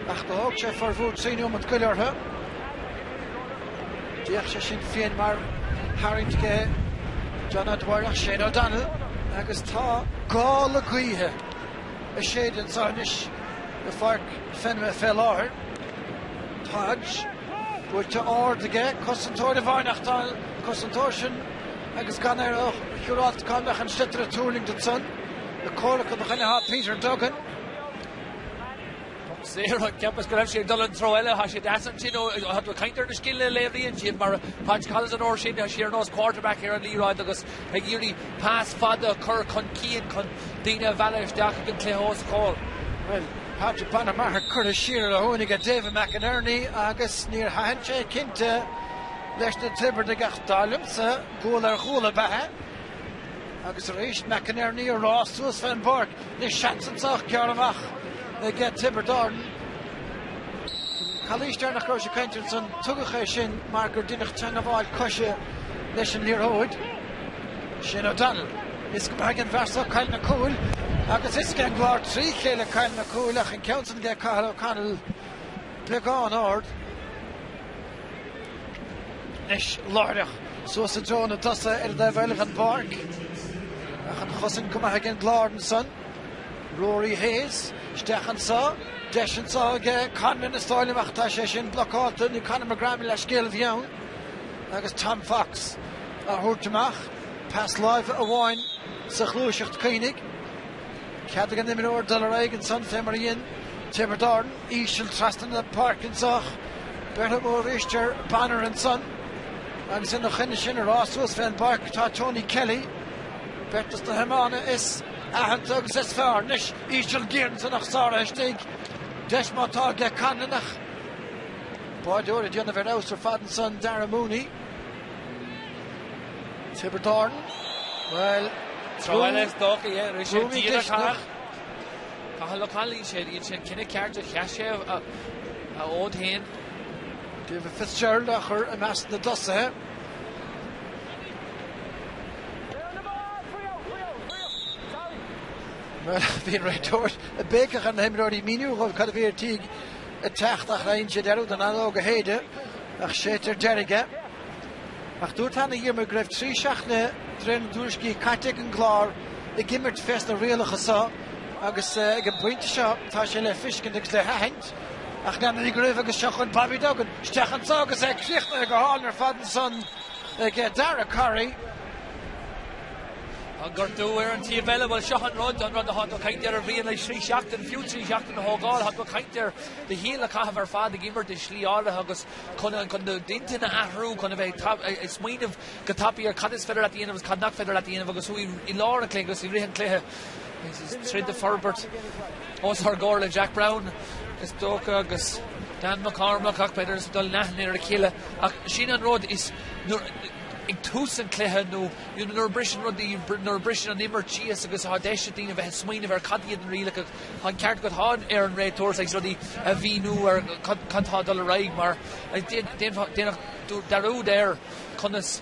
ach do thóg sé formhór 3 neomat goil orthu. D'fhéach sé sin féin mar tharraingt aige John O'Dwyer ach Shane O'Donnell agus tá gála gaoithe ag séideadh anseo anois i bPáirc Fenway fé láthair. Tadhg buailte ard aige, cosantóir amháin ach tá an cosantóir sin agus gan air ach siúráilte cá mbeadh an sliotar ag tuirlingt ansan. Ag comhrac ina choinne tá Peter Duggan. Poc saor, cheapas go raibh sé ag dul an treo eile, tá sé deas ansin ó tá tú ag caint ar na scileanna a léiríonn siad mar Podge Collins an uair sin, tá sé ar nós quarterback ar an liathróid agus ag iarraidh pas fada a chur chun cinn chun daoine a mhealladh isteach ag an cluiche os a chomhair. Bhuel, Patrick Bonner Maher curtha siar ar a thóin aige David McInerney agus níor thaitin sé cinnte leis na Tiobradaigh ach dar liomsa guala ar ghuala ab ea é. Agus arís McInerney ag rás suas fén bpáirc. Anois seans anso ach gearrtha amach aige Tiobraid Árann. An calaois deireanach go raibh sé ag caint ansan, tugadh é sin mar gur deineadh teangabháil coise leis an liathróid. Shane O'Donnell. Is go maith ag an bhfear so cailleadh na cúil agus is ag an gClár trí chéile cailleadh na cúil ach an ceann san aige Cathal O'Connell beagán ard. Anois láithreach suas i dtreo na dtosaithe ar an dtaobh eile den bpáirc. Ach an chosaint go maith ag an gClár ansan. Rory Hayes isteach anso. Deis anso aige Conlon is dóigh liom ach tá sé sin blocáilte. Ní Conor McGrath le scéal a bhí ann. Agus Tom Fox á thabhairt amach. Pas láimhe amháin sa ghluaiseacht cuimhnigh. Cead ag an imreoir dul ar aghaidh ansan fé mar a dhein Tiobraid Árann. Íseal trasna na páirce anso ach beirthe amú arís ar Bonner ansan agus ina choinne sin ag rás suas fén bpáirc tá Tony Kelly, beirt dos na hiománaithe is aitheanta agus is fearr. Anois íseal géar ansan ach sáraithe istigh. Deis má tá aige Conlon ach báideoir ag déanamh ar fheabhas ar fad ansan Darragh Mooney. Tiobraid Árann, bhuel, Treo eile is dócha, yeah, rinne sé díreach thar. Cathal O'Connell, sé dhein sé an cinneadh ceart a sheas sé a fhód féin. David Fitzgerald á chur i measc na dtosaithe. Bhuel, bhí an réiteoir ag béiceach ar na himreoirí míniú dhóibh cad a bhí ar tí ag teacht ach dhein sé dearúd an fheadóg a shéideadh ach séidtear deiridh é. Ach dúirt cheana a Dhiarmuid go raibh 3 seachtaine de réir na dtuairiscí caite ag an gClár ag imirt fés na rialacha so agus ag an bpointe seo tá sé le fiscint agus le haithint. Ach leanaimid go raibh agus seo chugainn Bobby Duggan isteach anso agus é críochnaithe go hálainn ar fad ansan ag Darragh Corry. An gortú ar an taobh eile, bhuel seo an rud, an rud atá tú ag caint air a Bhriain le trí seachtain, fiú trí seachtain a thógáil, tá tú ag caint ar do shaol a chaitheamh ar fad ag imirt i slí áirithe agus chun d'intinn a athrú, chun a bheith ag smaoineamh go tapaidh ar cad is féidir leat a dhéanamh agus cad nach féidir leat a dhéanamh agus thú i lár an chluiche agus i rith an chluiche. Troid ag forbairt os ár gcomhair le Jack Browne is dócha agus Dan McCormack ach b'fhéidir is ag dul in aithne ar a chéile ach sin an rud is nuair ag tús an chluiche nó nuair a briseann rudaí, nuair a briseann an imirt síos agus tá deis ag daoine bheith ag smaoineamh ar cad iad na rialacha, tá an ceart agat, tá ar an réiteoir saghas rudaí a mhíniú ar cad tá ag dul ar aghaidh mar déanfá dearúd ar conas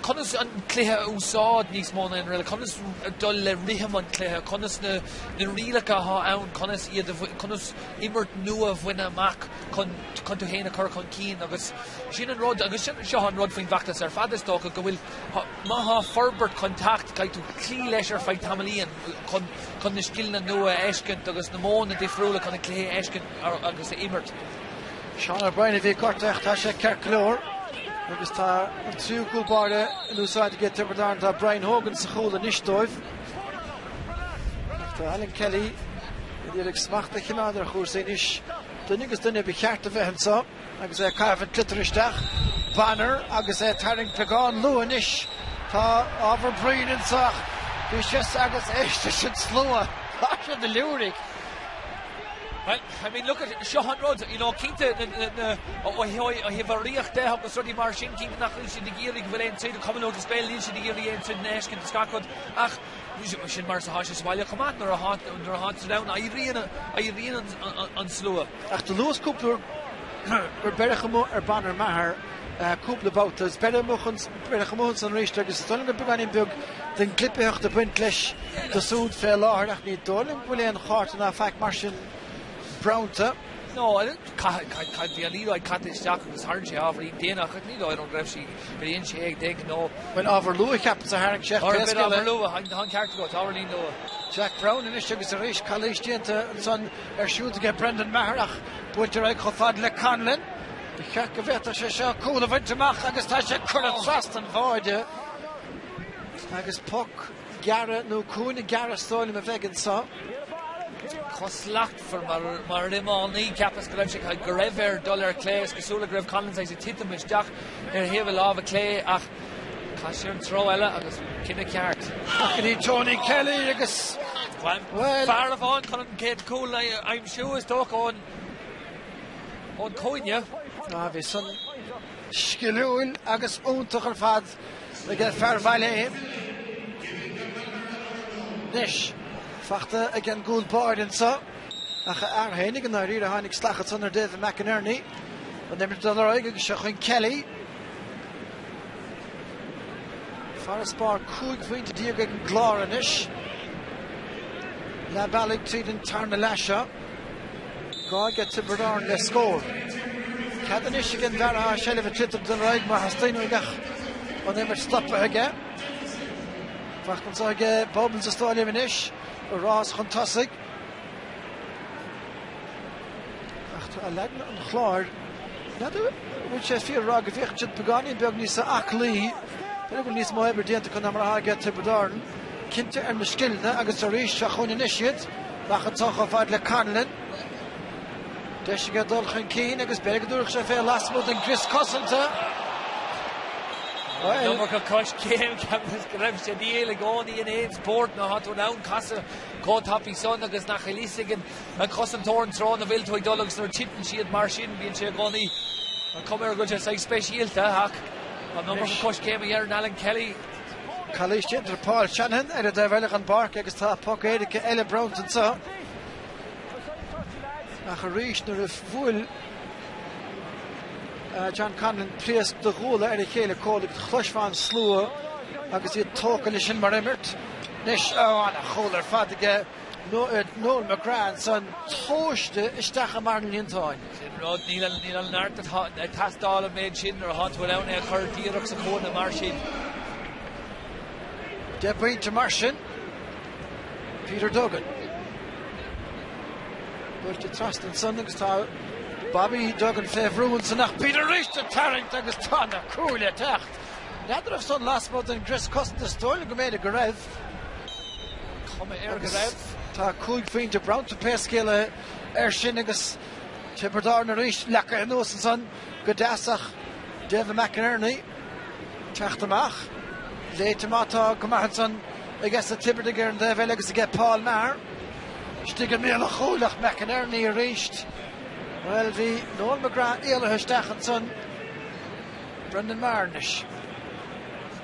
conas an cluiche a úsáid níos mó ná aon rud eile, conas dul le rithim an chluiche, conas na rialacha atá ann, conas iad a conas imirt nua a bhaint amach chun chun tú féin a chur chun cinn agus sin an rud agus sin seo an rud faoin bhfeachtas ar fad is dócha go bhfuil má thá forbairt chun teacht caithfidh tú cloí leis ar feadh tamaillín chun chun na scileanna nua a fheiscint agus na modhanna difriúla chun an cluiche a fheiscint agus a imirt. Seán O'Brien a bhí gortaithe ach tá sé ceart go leor agus tá an tríú cúl báire in úsáid ag Tiobraid Árann. Tá Brian Hogan sa chúl anois dóibh. Ach tá Alan Kelly ag iarraidh smacht a choimeád ar chúrsaí anois. Duine agus duine ba cheart a bheith anseo agus é ag caitheamh an tsliotar isteach. Bonner agus é ag tarraingt beagán luath anois. Tá ábhar bruíne anseo ach bhí sé agus éist leis an slua. Tá siad ag liúirigh. Well, I mean, look at, seo an rud, you know, cinnte na, na, ó thaobh urraíocht de agus rudaí mar sin, cinnte nach bhfuil siad ag iarraidh go bhfuil aon troid, Cumann Lúthchleas Gael, níl siad ag iarraidh aon troid a fheiscint is gach rud, ach sin mar atá sé sa bhaile chomh maith, nuair atá, nuair atá siad ann, éiríonn, éiríonn an, an slua. Ach do luas cúpla uair gur beireadh amuigh ar Bonner Maher cúpla babhta is beireadh amuigh chun, beireadh amuigh ansan arís agus is dóigh liom gur beagáinín beag den gclipitheacht ag baint leis do súd fé láthair ach ní dóigh liom go bhfuil aon chárta ná faic mar sin bronnta. No, caithfidh, bhí an liathróid caite isteach agus tharraing sé ábhairín déanach ach ní dóigh liom go raibh sí, gur dhein sé ag déag nó. Bhuel, ábhar luath cheapas a tharraing sé ach pé scéal é. Ábhar luath, tá an ceart agat, ábhairín luath. Jack Browne anois agus arís calaois déanta ansan ar siúd aige Brendan Maher ach buailte ar aghaidh chomh fada le Conlon. Ba cheart go bhféadfadh sé seo cúl a bhaint amach agus tá sé curtha trasna an bháide agus poc gearra nó cúinne gearra is dóigh liom a bheidh anseo. Chomh slachtmhar mar mar iománaí, cheapas go raibh sé go raibh air dul ar clé. Is cosúil go raibh Conlon saghas ag titim isteach ar thaobh a láimhe clé ach chaith sé an treo eile agus cinneadh ceart. Ach go dtí Tony Kelly agus bhuel fear amháin chun an chéad chúl a aimsiú is dócha ón ón chúinne. Ah, bhí san sciliúil agus iontach ar fad ag fear Bhaile Átha. Anois, fachta ag an gcúl báire anseo, ach a fhear féinig i ndáiríre tháinig salach ansan ar David McInerney. An imirt dul ar aghaidh agus seo chugainn Kelly. Farasbarr 15 phointe ag an gClár anois. Leath bealaigh tríd an tarna leath seo. Gá ag Tiobraid Árann le scór. Cead anois ag an bhfear atá i seilbh an tsliotair dul ar aghaidh má theastaíonn uaidh ach an imirt stoptha aige. Fachta anseo aige Bubbles is dóigh liom anois. A rás chun tosaigh. Ach tá leagan an Chláir. N'fheadar an bhfuil sé fíor a rá go bhféachann siad beagáinín beag níos aclaí. B'fhéidir go bhfuil níos mó oibre déanta acu ná mar atá aige Tiobraid Árann. Cinnte ar na scileanna agus arís seo chugainn anois iad. Amach anseo chomh fada le Conlon. Deis aige dul chun cinn agus b'fhéidir go dtabharfadh sé fé lasmuigh den gcrios cosanta. An iomarca coiscéim, ceapas go raibh sé níl i gcónaí in aon spórt nuair atá tú in ann casadh chomh tapaidh san agus nach bhfuil fhios ag an chosantóir an treo ina bhfuil tú ag dul agus nuair a titeann siad mar sin bíonn sé i gcónaí an cuma air go bhfuil sé saghas speisialta ach an iomarca coiscéim a dhéanann Alan Kelly. Calaois déanta ar Paul Shanahan ar an dtaobh eile den bpáirc agus tá poc éirice eile bronnta anseo. Ach arís nuair a bhuail John Conlon pléasc de ghuala ar a chéile Cóil agus chloisfeá an slua agus iad tógtha leis sin mar imirt. Anois an-chúl ar fad aige Noel McGrath ansan tomhaiste isteach i mbarr an líontáin. Sin rud, níl an níl an neart atá ag teastáil an méid sin nuair atá tú in ann é a chur díreach sa chúinne mar sin. 10 bpointe mar sin. Peter Duggan. Buailte trasna ansan agus tá Bobby Duggan fé bhrú ansan ach Peter arís ag tarraingt agus tá na cúil ag teacht. N'fheadar raibh san lasmuigh den gcrios cosanta, is dóigh liom go mb'fhéidir go raibh. Cuma air go raibh. Tá 5 phointe bronnta pé scéal é air sin agus Tiobraid Árann arís leagtha anuas ansan go deas ach David McInerney teacht amach. Léite amach tá go maith ansan aige na Tiobradaigh ar an dtaobh eile agus aige Paul Maher. Istigh i mbéal an chúil ach McInerney arís. Bhuel bhí Noel McGrath éalaithe isteach ansan. Brendan Maher anois.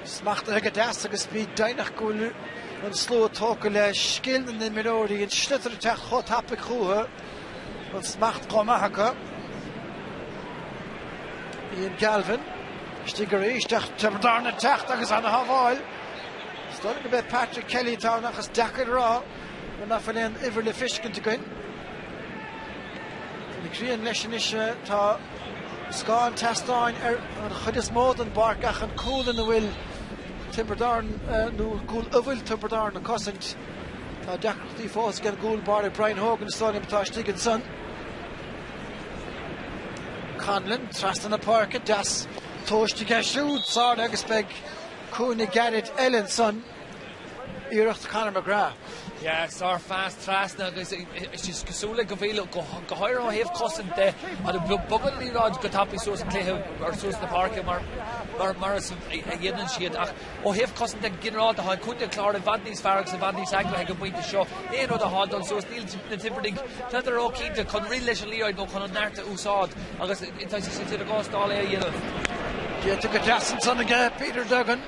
Smachtaithe go deas agus bí deimhneach go bhfuil an slua tógtha le scil na n-imreoirí, an sliotar ag teacht chomh tapaidh chucu, an smacht chomh maith acu. Ian Galvin istigh arís ach Tiobraid Árann ag teacht agus ana-shábháil. Is dóigh liom go b'é Patrick Kelly atá ann ach is deacair a rá mar nach bhfuil aon uimhir le feiscint againn. An ghrian leis anois tá scáth an tseastáin ar an chuid is mó den bpáirc ach an cúl ina bhfuil Tiobraid Árann nó an cúl a bhfuil Tiobraid Árann ag cosaint. Tá deacrachtaí fós ag an gcúl báire Brian Hogan is dóigh liom atá istigh ansan. Conlon trasna na páirce, deas tomhaiste aige siúd, sáraithe agus beidh cúinne gairid eile ansan. Iarracht Conor McGrath. Yeah, sár phas trasna agus is cosúil le go bhfuil, go háirithe ó thaobh cosaint de, bogann an liathróid go tapaidh suas an cluiche or suas na páirce mar mar is a dhéanann siad ach ó thaobh cosaint de ginearálta tá Contae an Chláir i bhfad níos fearr agus i bhfad níos eagraithe ag an bpointe seo. Aon rud atá ag dul suas níl na Tiobradaigh n'fheadar róchinnte chun rith leis an liathróid nó chun an neart a úsáid agus tá siad i gcás dall é a dhéanamh. Déanta go deas ansan aige Peter Duggan.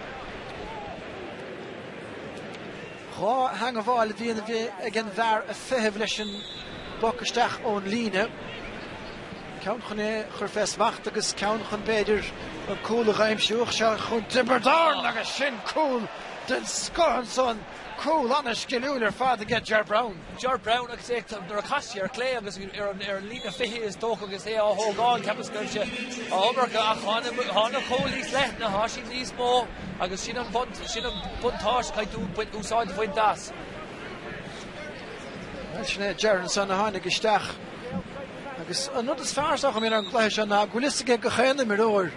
2 theangmháil a bhíonn ag an bhfear ag feitheamh leis an bpoc isteach ón líne, ceann chun é a chur fé smacht agus ceann chun b'fhéidir an cúl a dh'aimsiú. Ach seo chun Tiobraid Árann agus sin cúl den scoth ansan, cúl ana-sciliúil ar fad aige Ger Browne. Ger Browne agus é nuair a chas sé ar clé agus ar an líne 20 is dócha agus é á thógáil, cheapas go raibh sé á iomarca ach tá na cúil níos leithne, tá siad níos mó agus sin an sin an buntáiste caithfidh tú úsáid a bhaint as. Bhuel sin é Ger ansan a tháinig isteach agus an rud is fearr is dócha ar an gcluiche seo ná go bhfuil fhios aige gach aon imreoir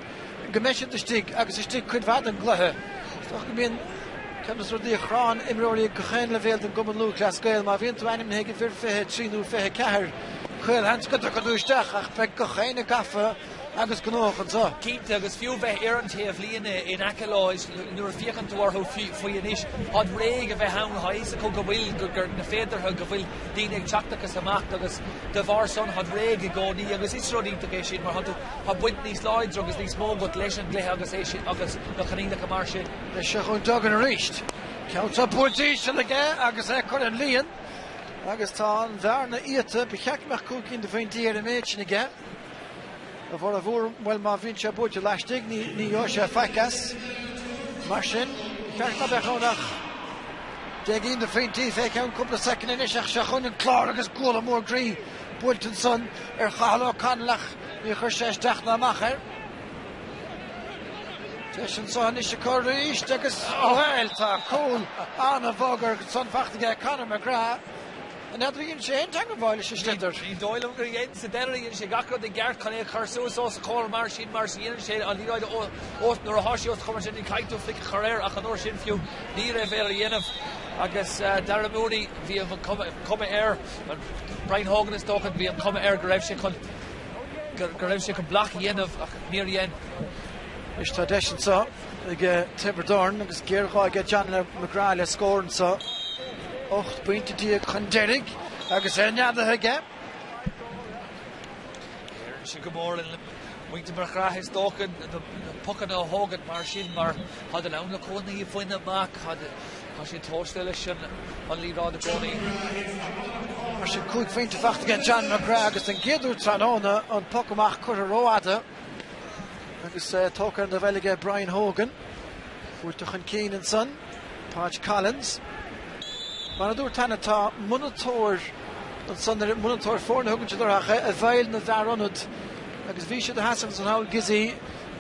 go mbeidh siad istigh agus istigh cuid mhaith den gcluiche. Is dócha go mbíonn ceann de na rudaí a chránn imreoirí ag gach aon leibhéal den gCumann Lúthchleas Gael, má bhíonn tú ainmnithe ag uimhir 23 nó 24, caolsheans go dtiocfaidh tú isteach ach beidh gach éinne gafa agus gnóthach anseo. Cinnte, agus fiú bheith ar an taobhlíne in aice leo, is nuair a féachann tú orthu faoi anois, táid réidh a bheith ann, tá a fhios acu go bhfuil, gur na féideartha go bhfuil daoine ag teacht agus amach agus de bharr san táid réidh i gcónaí agus is rud iontach é sin mar tá tú, tá baint níos láidre agus níos mó agat leis an gcluiche agus é sin agus na coinníollacha mar sin. Anois seo chugainn Duggan arís. Ceann seo buailte íseal aige agus é curtha an líon agus tá an bhearna iata. Ba cheart go mbeadh 5 cinn de phointí ar an méid sin aige. A bhformhór, bhuel má bhíonn sé buailte laistigh ní gheobhaidh sé faic as. Mar sin, ba cheart ná beadh ann ach 10 gcinn de phointí fé cheann cúpla soicind anois ach seo chugainn an Clár agus bualadh mór groí buailte ansan ar Chathal O'Connell ach níor chuir sé isteach ná amach air. Deis anso anois acu arís agus, bhuel, tá cúl an-bhog ansan fachta aige Conor McGrath. N'fheadar ar dhein sé aon teagmháil leis an sliotar. Ní dóigh liom gur dhein. Sa deireadh dhein sé gach rud i gceart chun é a chur suas os a chomhair mar sin mar is dhéanann sé an liathróid os nuair atá sí os do chomhair mar sin ní caithfidh tú flic a chur air ach an uair sin fiú ní raibh air a dhéanamh agus Darragh Mooney bhí an cuma air Brian Hogan is dócha bhí an cuma air go raibh sé chun go raibh sé chun bloc a dhéanamh ach níor dhein. Anois tá deis anseo. ag Tiobraid Árann agus géarghá aige John McGrath le scór anseo. 18 bpointe chun deiridh agus é neadaithe aige. Éiríonn sé go mór le muintir McGrath is dócha na pocanna a thógaint mar sin mar táid in ann na cúinní a bhaint amach, tá siad tomhaiste leis an liathróid i gcónaí. Mar sin 5 phointe fachta aige John McGrath agus den gcéad uair tráthnóna an poc amach curtha rófhada. Agus tógtha ar an dtaobh eile aige Brian Hogan. Buailte chun cinn ansan. Podge Collins. Mar a dúirt cheana tá monatóir ansan, monatóir foirne a thugann siad orthu ach i bhfeighil na bhfear ionad agus bhí siad ina sheasamh ansan thall Gizzy.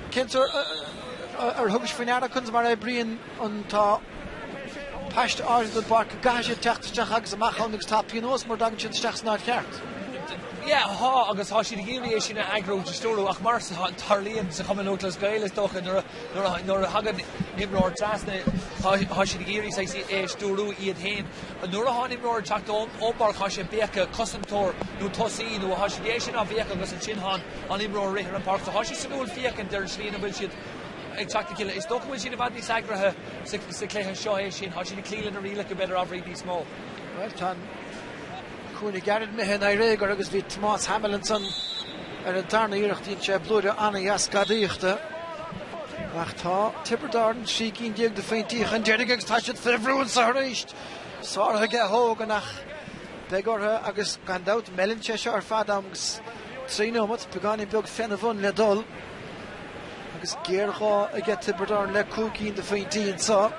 Cén sórt ar thugais faoi ndeara conas mar a oibríonn an tá paiste áirithe den bpáirc go gcaithfidh siad teacht isteach agus amach ann agus tá pionós mura dtagann siad isteach san áit cheart. Yeah, thá, agus thá siad ag iarraidh é sin a eagrú a stiúrú ach mar a tharlaíonn sa Chumann Lúthchleas Gael is dócha nuair a, nuair a, nuair a thagann imreoir trasna thá, thá siad ag iarraidh saghas é a stiúrú iad féin. Nuair a thá an imreoir ag teacht ón, ón bpáirc thá sé ag béiceadh cosantóir nó tosaí nó thá siad é sin á bhéiceadh agus ansin thá an, an imreoir ag rith ar an bpáirc. So thá sé suimiúil féachaint ar an slí ina bhfuil siad ag teacht le chéile. Is dócha go bhfuil siad i bhfad níos eagraithe sa, sa chluiche seo é sin. Thá siad ag cloí le na rialacha b'fhéidir ábhairín níos mó. Bhuel, tá an. Cúinne gairid imithe in éag agus bhí Tomás Hamill ansan ar an darna iarracht. Dhein sé blúire an-dheas gadaíochta. Ach tá Tiobraid Árann 13 cinn de phointí chun deiridh agus tá siad fé bhrú anso arís. Sáraithe aige Hogan ach beidh orthu agus gan dabht meileann sé seo ar fad am agus 3 nóimeat, beagáinín beag féna bhun le dul. Agus géarghá aige Tiobraid Árann le 5 cinn de phointí anso.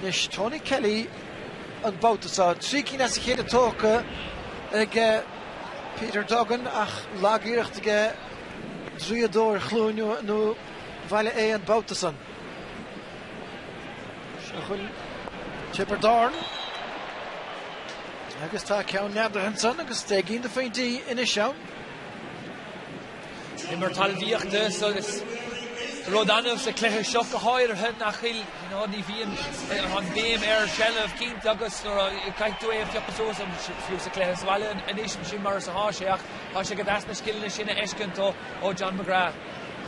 Anois Tony Kelly. an babhta seo. 3 cinn as a chéile tógtha ag Peter Duggan ach lag-iarracht aige draíodóir Chluain nó Bhaile Aodha an babhta san. Seo chugainn Tiobraid Árann agus tá ceann neadaithe ansan agus 10 gcinn de phointí anois ann. Imirt talmhaíochta agus rud annamh sa chluiche seo go háirithe nach bhfuil, you know, ní bhíonn an bhéim ar sheilbh cinnte agus nuair a caithfidh tú é a phiocadh suas fiú sa chluiche sa bhaile anois sin mar is atá sé ach tá sé go deas na scileanna sin a fheiscint ó ó John McGrath.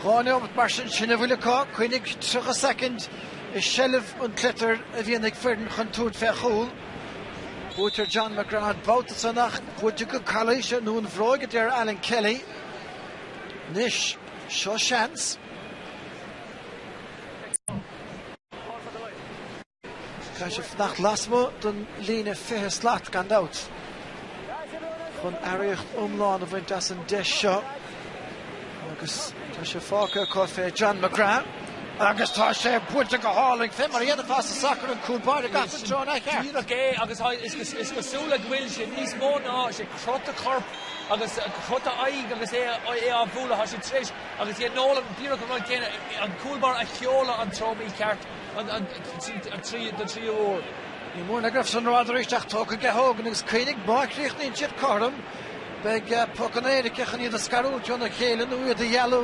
2 neomat mar sin, sin a bhfuil acu. Cuimhnigh 30 soicind i seilbh an tsliotair a bhíonn ag foireann chun tabhairt fé chúl. Buaitear John McGrath an babhta san ach buailte go calaois nó an bhróig a deir Alan Kelly. Anois, seo seans. Caithfidh sé fanacht lasmuigh den líne 20 slat gan dabht chun earraíocht iomlán a bhaint as an deis seo. Agus tá sé fágtha acu fé John McGrath agus tá sé buailte go hálainn fé mar a dhéanfá sa sacar an cúl báire gach an treo ina cheart. Díreach é agus is cosúil go bhfuil sé níos mó ná sé crot a chorp agus crot a aghaidh agus é á bhualadh. Tá sé tar éis agus dhein Nolan díreach an rud céanna, an cúl báire a sheoladh an treo mícheart don tríú huair. Ní mór go raibh san rófhada arís ach tógtha aige Hogan agus cuimhnigh má chríochnaíonn siad cothrom Beidh pocanna éirice chun iad a scarúint óna chéile nó iad a dhealú.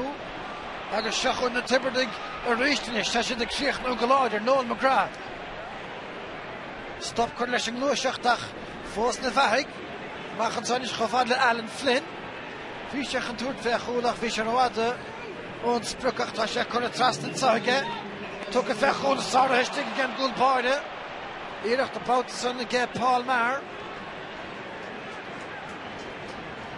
Agus seo chugainn na Tiobradaigh arís anois. Tá siad ag críochnú go láidir. Noel McGrath. Stop curtha leis an ngluaiseacht ach fós 'na bheathaidh. Amach anseo anois chomh fada le Alan Flynn. Bhí sé chun tabhairt fé chúl ach bhí sé rófhada ón sprioc ach tá sé curtha trasna anseo aige. Tugtha fé chúl sáraithe istigh ag an gcúl báire. Iarracht an babhta san aige Paul Maher.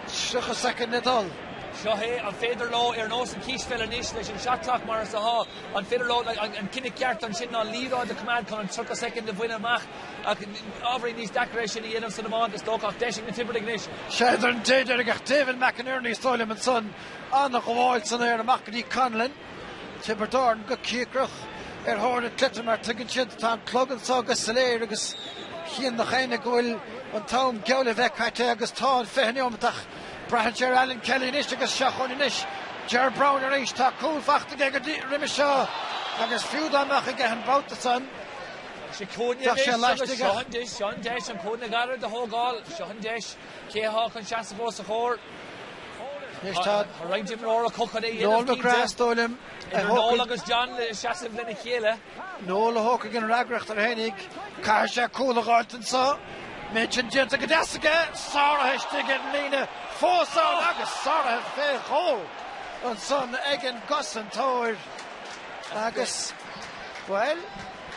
30 soicind le dul. Seo é, an féidir leo, ar nós an chispheil anois leis an shot clock mar is atá, an féidir leo an cinneadh ceart ansin ná liathróid a choimeád chun an 30 soicind a bhaint amach ach ábhairín níos deacra é sin a dhéanamh san iomáint is dócha ach deis ag na Tiobradaigh anois. Sea, ar an dé deiridh ach David McInerney is dóigh liom ansan, an-ghabháil san aer amach go dtí Conlon. Tiobraid Árann go cíocrach ar thóir an tsliotair mar tuigeann siad tá an clog anseo go soiléir agus chíonn gach éinne go bhfuil an t-am geall le bheith caite agus tá an 20 neomat ach braitheann sé ar Alan Kelly anois agus seo chugainn anois Ger Browne arís. Tá cúl fachta aige go dtí roimhe seo agus fiú dá mbeadh aige an babhta san Sé cúinne anois agus seo an deis, seo an deis an cúinne gairid a thógáil, seo an deis. Cé atá chun seasamh os a chomhair? Anois tá roinnt imreoir acu chun é a dhéanamh Noel McGrath is dóigh liom a Noel agus John le seasamh lena chéile. Noel a thógfaidh an fhreagracht air fhéinig. Caithfidh sé cúl a dh'fháilt anso. Méid sin déanta go deas aige. Sáraithe istigh ar an líne. Fós ann agus sáraithe fé dhó ansan ag an gcosantóir. Agus, bhuel,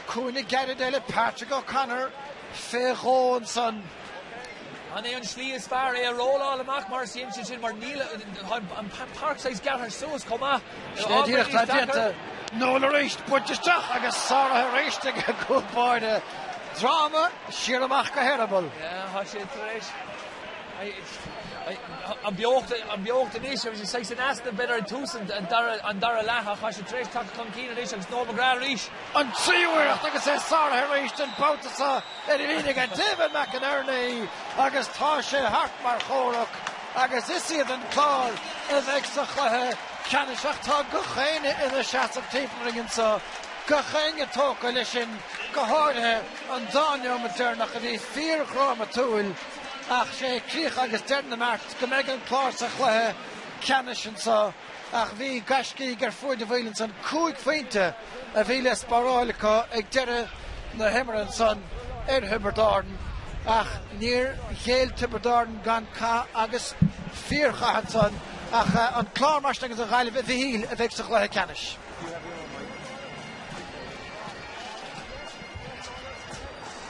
cúinne gairid eile Patrick O'Connor fé dhó ansan. An é an slí is fearr é a róláil amach mar is dhein sé sin mar níl an páirc saghas gearrtha suas chomh maith. Sin é díreach atá déanta. Noel arís buailte isteach agus sáraithe arís ag an gcúl báire. Dráma siar amach go heireaball. Tá sé tar éis an beocht an beocht anois agus saghas in easnamh b'fhéidir ag tús an dara leath ach tá sé tar éis teacht chun cinn anois agus Noel McGrath arís. An tríú iarracht agus é sáraithe arís an babhta seo ar an líne ag David McInerney agus tá sé thart mar chomhrac agus is iad an Clár a bheidh sa chluiche ceannais ach tá gach éinne ina seasamh timpeall orainn anseo, gach éinne tógtha leis sin, go háirithe an dá neomat deireanach a bhí fíordhrámatúil. Ach sé críoch agus deireadh na mbeart go mbeidh an Clár sa chluiche ceannais anseo. Ach bhí gaiscígh ar fuaid a bhfaill ansan. 5 phointe a bhí le spáráil acu ag deireadh na himeartha ansan ar Thiobraid Árann. Ach níor ghéill Tiobraid Árann gan cath agus fíorchath ansan. Ach an Clár mar sin agus an Ghaillimh a Mhichíl a bheidh sa chluiche ceannais.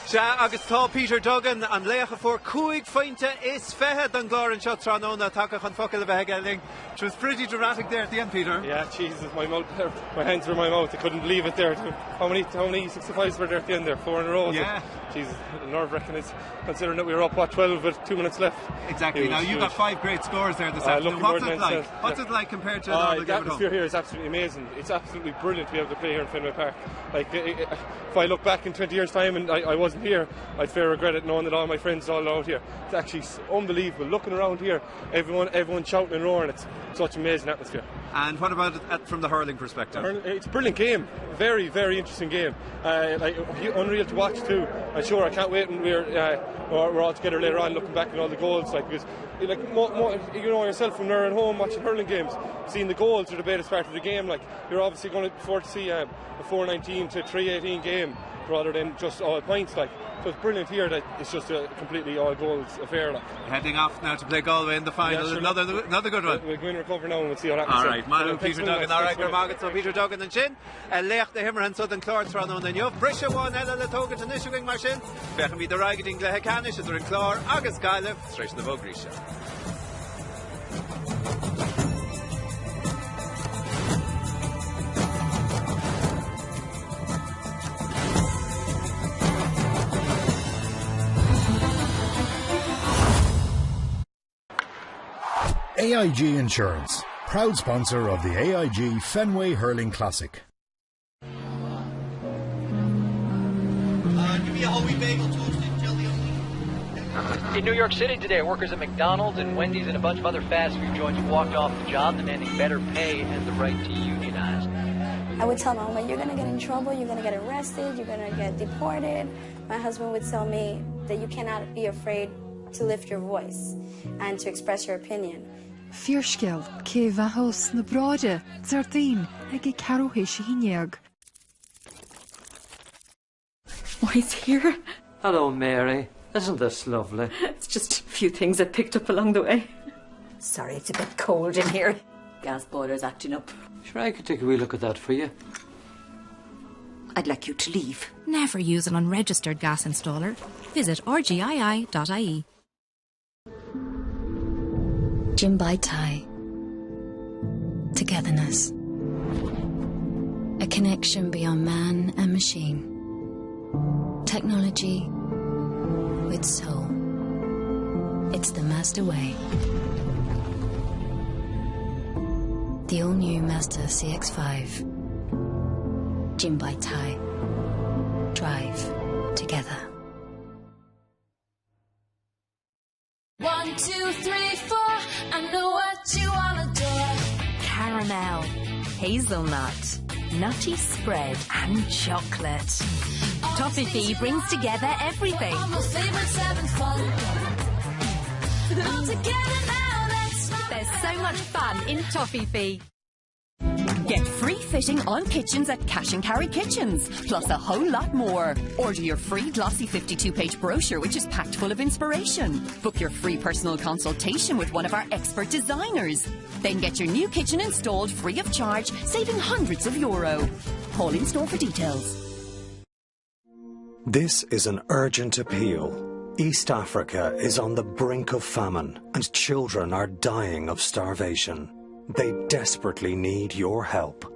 Sea, agus tá Peter Duggan, an laoch a fuair 25 phointe don gClár anseo tráthnóna, tagtha chun focal a bheith aige linn. It was pretty dramatic there at the end, Peter. Yeah, Jesus, my mouth, my hands were in my mouth. I couldn't believe it there. How many, how many 65s were there at the end there? Four in a row. Yeah. Jesus, nerve-wracking is considering that we were up, what, 12 with two minutes left. Exactly. Now, you've got five great scores there this afternoon. What's it like? What's it like compared to uh, the atmosphere here is absolutely amazing. It's absolutely brilliant to be able to play here in Fenway Park. Like, if I look back in 20 years' time and I, I wasn't here, I'd fair regret it knowing that all my friends are all out here. It's actually unbelievable. Looking around here, everyone, everyone shouting and roaring. It's such amazing atmosphere. And what about it from the hurling perspective? It's a brilliant game. Very, very interesting game. Uh, like unreal to watch too. I'm sure I can't wait when we're uh, we're all together later on looking back at all the goals like because like mo, mo, you know yourself when we're at home watching hurling games seeing the goals are the best part of the game like you're obviously going to afford to see uh, a 419 to 318 game rather than just all points like so it's brilliant here that it's just a completely all goals affair like. Heading off now to play Galway in the final yeah, sure, another another good one. We'll go in recover now and we'll see what happens. All right Manu Peter Duggan all right go so Peter Duggan ansin laoch na himeartha anseo don Chlár tráthnóna inniu. Briseadh amháin eile le tógaint anois againn mar sin, féachfaimid ar aghaidh go dtí an gcluiche ceannais idir an Clár agus Gaillimh tar éis na bhfógraí seo. AIG Insurance, proud sponsor of the AIG Fenway Hurling Classic. Uh, give me a whole wheat bagel toasted, jelly only. In New York City today, workers at McDonald's and Wendy's and a bunch of other fast food joints walked off the job, demanding better pay and the right to unionize. I would tell my mom, you're going to get in trouble, you're going to get arrested, you're going to get deported. My husband would tell me that you cannot be afraid to lift your voice and to express your opinion. Fíorscéal, Cé a bheathós na bráithre, Déardaoin ag a ceathrú théis a haon dhéag. Oh, he's here. Hello, Mary. Isn't this lovely? It's just a few things I picked up along the way. Sorry, it's a bit cold in here. Gas boiler's acting up. Sure, I could take a wee look at that for you. I'd like you to leave. Never use an unregistered gas installer. Visit rgii.ie. Jim Bai Tai. Togetherness. A connection beyond man and machine. Technology with soul. It's the Mazda way. The all-new Mazda CX-5. Jim by Tai. Drive together. One, two, three, four, I know what you wanna do. Caramel, hazelnut, nutty spread and chocolate. Toffee brings together everything. There's so much fun in Toffee Get free fitting on kitchens at Cash and Carry Kitchens, plus a whole lot more. Order your free glossy 52-page brochure, which is packed full of inspiration. Book your free personal consultation with one of our expert designers. Then get your new kitchen installed free of charge, saving hundreds of euro. Call in store for details. This is an urgent appeal. East Africa is on the brink of famine and children are dying of starvation. They desperately need your help.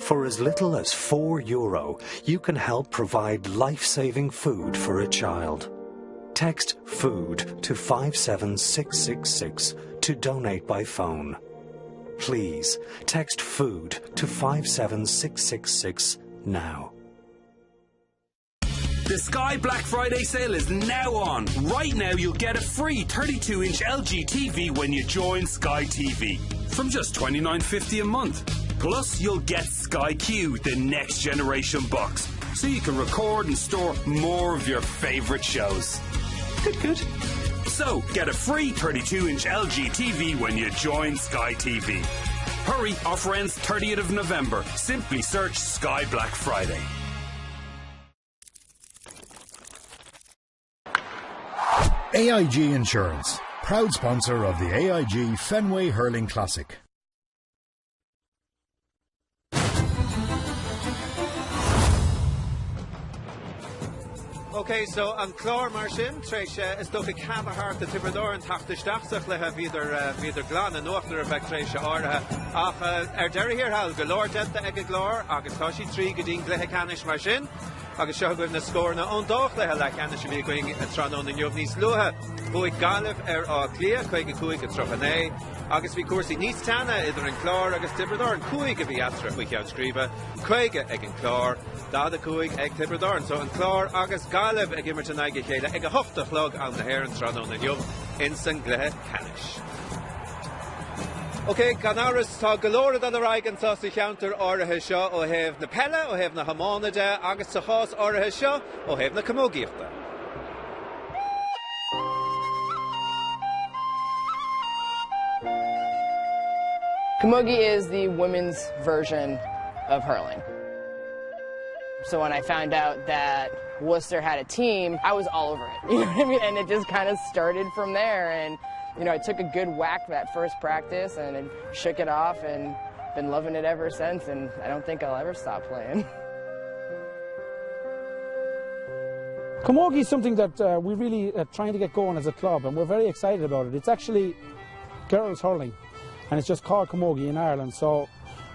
For as little as 4 euro, you can help provide life-saving food for a child. Text FOOD to 57666 to donate by phone. Please text FOOD to 57666 now. The Sky Black Friday sale is now on. Right now, you'll get a free 32 inch LG TV when you join Sky TV from just $29.50 a month. Plus, you'll get Sky Q, the next generation box, so you can record and store more of your favourite shows. Good, good. So, get a free 32-inch LG TV when you join Sky TV. Hurry, offer ends 30th of November. Simply search Sky Black Friday. AIG Insurance, proud sponsor of the AIG Fenway Hurling Classic. Ok, so an Clár mar sin, tar éis is dócha cead a thabhairt do Tiobraid Árann teacht isteach sa chluiche, bhíodar, bhíodar glan in uachtar ar feadh tréimhse áirithe. Ach ar deireadh thiar thall, go leor déanta ag an gClár agus tá siad tríd go dtí an gcluiche ceannais mar sin. Agus seo agaibh na scóranna ón dá chluiche leathcheannais a bhí againn tráthnóna inniu níos luaithe. Bhuaigh Gaillimh ar Áth Cliath, 55-39, agus bhí cúrsaí níos teanna idir an Clár agus Tiobraid Árann. 5 a bhí eatarthu faoi cheann scríbe, 50 ag an Clár, 45 ag Tiobraid Árann. So an Clár agus Gaillimh ag imirt in aghaidh a chéile ag 8 a chlog am na hÉireann tráthnóna inniu ins an gcluiche ceannais. Ok, gan amhras tá go leor ag dul ar aghaidh anseo sa cheantar áirithe seo ó thaobh na peile, ó thaobh na hiomána de agus sa chás áirithe seo ó thaobh na camógaíochta. Camogie is the women's version of hurling. So when I found out that Worcester had a team, I was all over it. You know what I mean? And it just kind of started from there. And, you know, I took a good whack that first practice and it shook it off and been loving it ever since. And I don't think I'll ever stop playing. Camogie is something that uh, we really are trying to get going as a club and we're very excited about it. It's actually girls hurling and it's just called Camogie in Ireland. So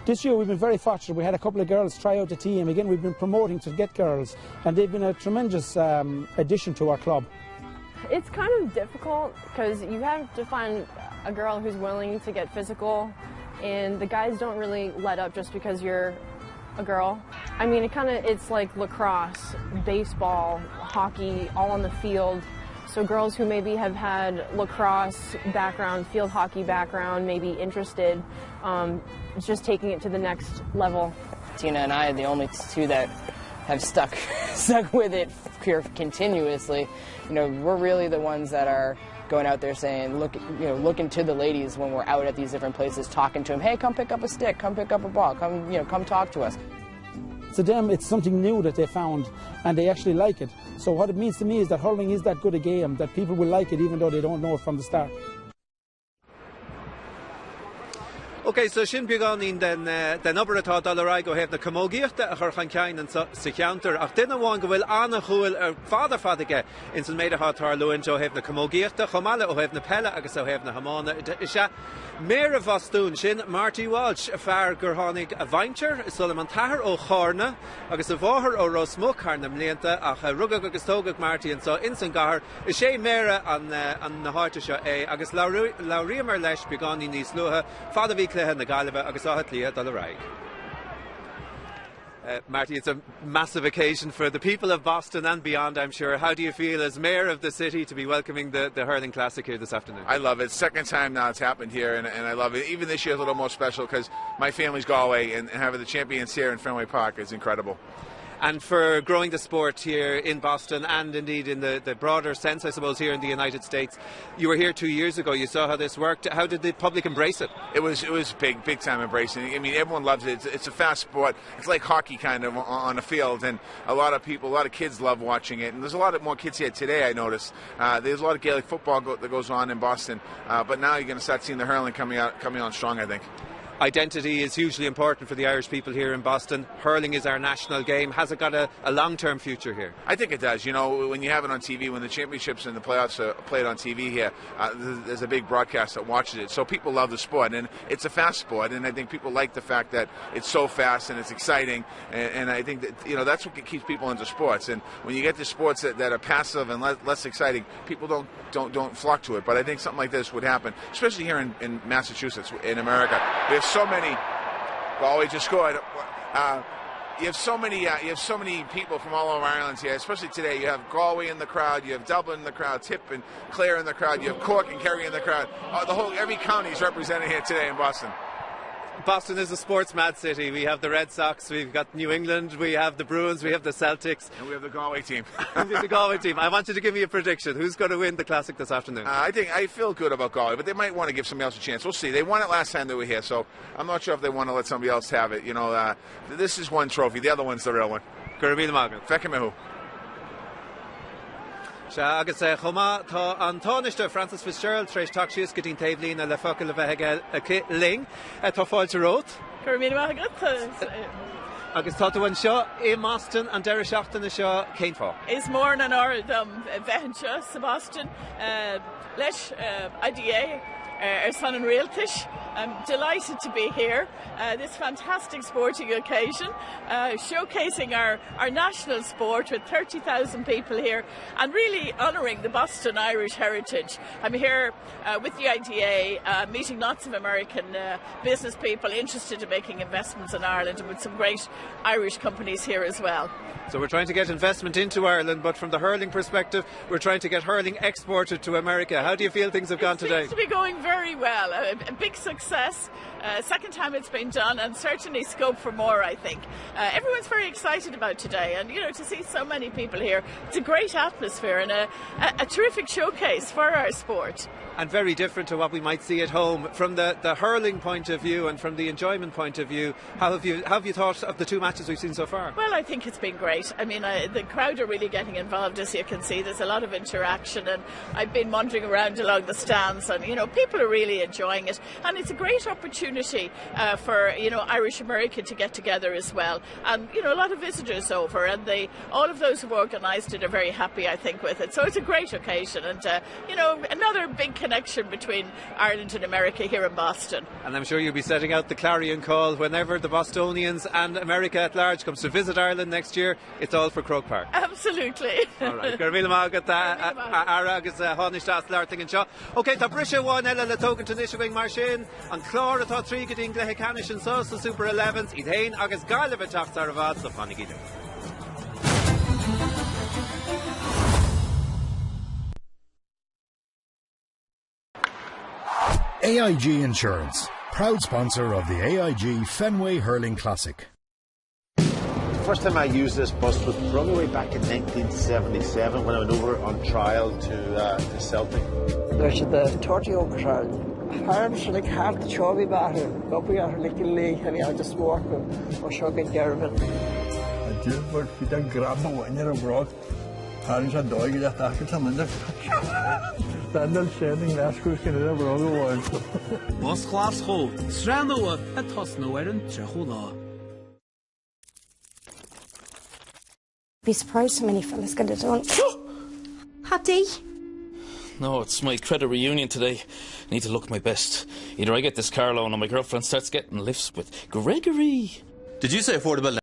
this year we've been very fortunate. We had a couple of girls try out the team. Again, we've been promoting to get girls and they've been a tremendous um, addition to our club. It's kind of difficult because you have to find a girl who's willing to get physical and the guys don't really let up just because you're a girl. I mean, it kind of it's like lacrosse, baseball, hockey, all on the field. So girls who maybe have had lacrosse background, field hockey background, maybe interested, um, it's just taking it to the next level. Tina and I are the only two that have stuck stuck with it here continuously. You know, we're really the ones that are going out there saying, look, you know, looking to the ladies when we're out at these different places, talking to them, hey, come pick up a stick, come pick up a ball, come, you know, come talk to us. To them, it's something new that they found and they actually like it. So what it means to me is that hurling is that good a game that people will like it even though they don't know it from the start. Ok, so sin beagáinín den, eh, den obair atá ag dul ar aghaidh ó thaobh na camógaíochta a chur chun cinn anseo sa cheantar. Ach duine amháin go bhfuil an-shúil ar fad ar fad aige ins an méid atá ag tarlúint ó thaobh na camógaíochta, chomh maith le ó thaobh na peile agus ó thaobh na hiomána, is ea Méara Bhostún, sin Marty Walsh, fear gur tháinig a mhuintir, is dóigh liom an t-athair ó Chárna agus a mháthair ó Ros Muc thar na mblianta, ach rugadh agus tógadh Marty anseo ins an gcathair. Is é Méara an na háite seo é agus labhraíomar leis beagáinín níos luaithe, fad a bhí cluiche na Gaillimhe agus Átha Cliath ag dul ar aghaidh. Uh, Marty, it's a massive occasion for the people of Boston and beyond, I'm sure. How do you feel as mayor of the city to be welcoming the, the Hurling Classic here this afternoon? I love it. Second time now it's happened here, and, and I love it. Even this year is a little more special because my family's Galway, and, and having the champions here in Fenway Park is incredible and for growing the sport here in Boston and indeed in the, the broader sense, I suppose, here in the United States. You were here two years ago. You saw how this worked. How did the public embrace it? It was it was big, big time embracing. I mean, everyone loves it. It's, it's a fast sport. It's like hockey kind of on the field, and a lot of people, a lot of kids love watching it. And there's a lot of more kids here today. I noticed uh, there's a lot of Gaelic football go, that goes on in Boston, uh, but now you're going to start seeing the hurling coming out, coming on strong. I think identity is hugely important for the Irish people here in Boston. Hurling is our national game. Has it got a, a long-term future here? I think it does. You know, when you have it on TV, when the championships and the playoffs are played on TV here, uh, there's a big broadcast that watches it. So people love the sport, and it's a fast sport, and I think people like the fact that it's so fast and it's exciting, and, and I think that, you know, that's what keeps people into sports. And when you get to sports that, that are passive and le less exciting, people don't, don't, don't flock to it. But I think something like this would happen, especially here in, in Massachusetts, in America. There's so many. Galway just scored. Uh, you have so many uh, you have so many people from all over Ireland here, especially today. You have Galway in the crowd, you have Dublin in the crowd, Tip and Clare in the crowd, you have Cork and Kerry in the crowd. Uh, the whole every county is represented here today in Boston. Boston is a sports mad city. We have the Red Sox, we've got New England, we have the Bruins, we have the Celtics. And we have the Galway team. and we have the Galway team. I want you to give me a prediction. Who's going to win the Classic this afternoon? Uh, I think I feel good about Galway, but they might want to give somebody else a chance. We'll see. They won it last time they were here, so I'm not sure if they want to let somebody else have it. You know, uh, this is one trophy. The other one's the real one. Go raibh míle maith agat. Feicfidh mé thú. Sea, agus chomh maith, tá an Tánaiste Frances Fitzgerald tar éis teacht síos go dtí'n taobhlíne le focal a bheith aige, aici linn. Tá fáilte romhat. Go raibh míle maith agat. Agus tá tú anseo i mBoston an deireadh seachtaine seo, cén fáth? Is mór an onóir dom bheith anseo sa Boston leis IDA ar son an rialtais. I'm delighted to be here. Uh, this fantastic sporting occasion, uh, showcasing our, our national sport with 30,000 people here and really honouring the Boston Irish heritage. I'm here uh, with the IDA, uh, meeting lots of American uh, business people interested in making investments in Ireland and with some great Irish companies here as well. So we're trying to get investment into Ireland, but from the hurling perspective, we're trying to get hurling exported to America. How do you feel things have gone it today? Seems to be going very well. A, a big success. Uh, second time it's been done and certainly scope for more, I think. Uh, everyone's very excited about today and you know to see so many people here, it's a great atmosphere and a, a, a terrific showcase for our sport. And very different to what we might see at home. From the, the hurling point of view and from the enjoyment point of view, how have you, how have you thought of the two matches we've seen so far? Well, I think it's been great. I mean, I, the crowd are really getting involved, as you can see. There's a lot of interaction and I've been wandering around along the stands and, you know, people are really enjoying it. And it's a great opportunity uh, for, you know, Irish America to get together as well. And, you know, a lot of visitors over and they, all of those who've organised it are very happy, I think, with it. So it's a great occasion and, uh, you know, another big connection between Ireland and America here in Boston. And I'm sure you'll be setting out the clarion call whenever the Bostonians and America at large comes to visit Ireland next year. It's all for Croke Park. Absolutely. Go raibh míle maith agat a Aire agus Tánaiste as labhairt linn anseo. Ok, tá briseadh amháin eile le tógaint anois againn mar sin, an Clár atá trí go dtí'n gcluiche ceannais anseo sa Super Elevens, iad féin agus Gaillimh ag teacht sar i bhfad, so fanaigí linn. AIG Insurance, proud sponsor of the AIG Fenway Hurling Classic. The first time I used this bus was probably way back in 1977 when I went over on trial to, uh, to Celtic. Leis na tortaí ócáid, Tharm se le hart seoí bathu, gopaí ar le lé a bhí agus smórcu ó seo go deirmh. Dúbhairt bhí an grab amháin ar a bhróg Tharraing sé dóigh le taca tá muid Randall sin i nGlaschú sin ar a bhróg amháin. Bus Ghlaschú, sraith nua ag tosnú ar an 30ú lá. Be surprised how many fellas get it done. Hattie. No, it's my credit reunion today. I need to look my best. Either I get this car loan or my girlfriend starts getting lifts with Gregory. Did you say affordable?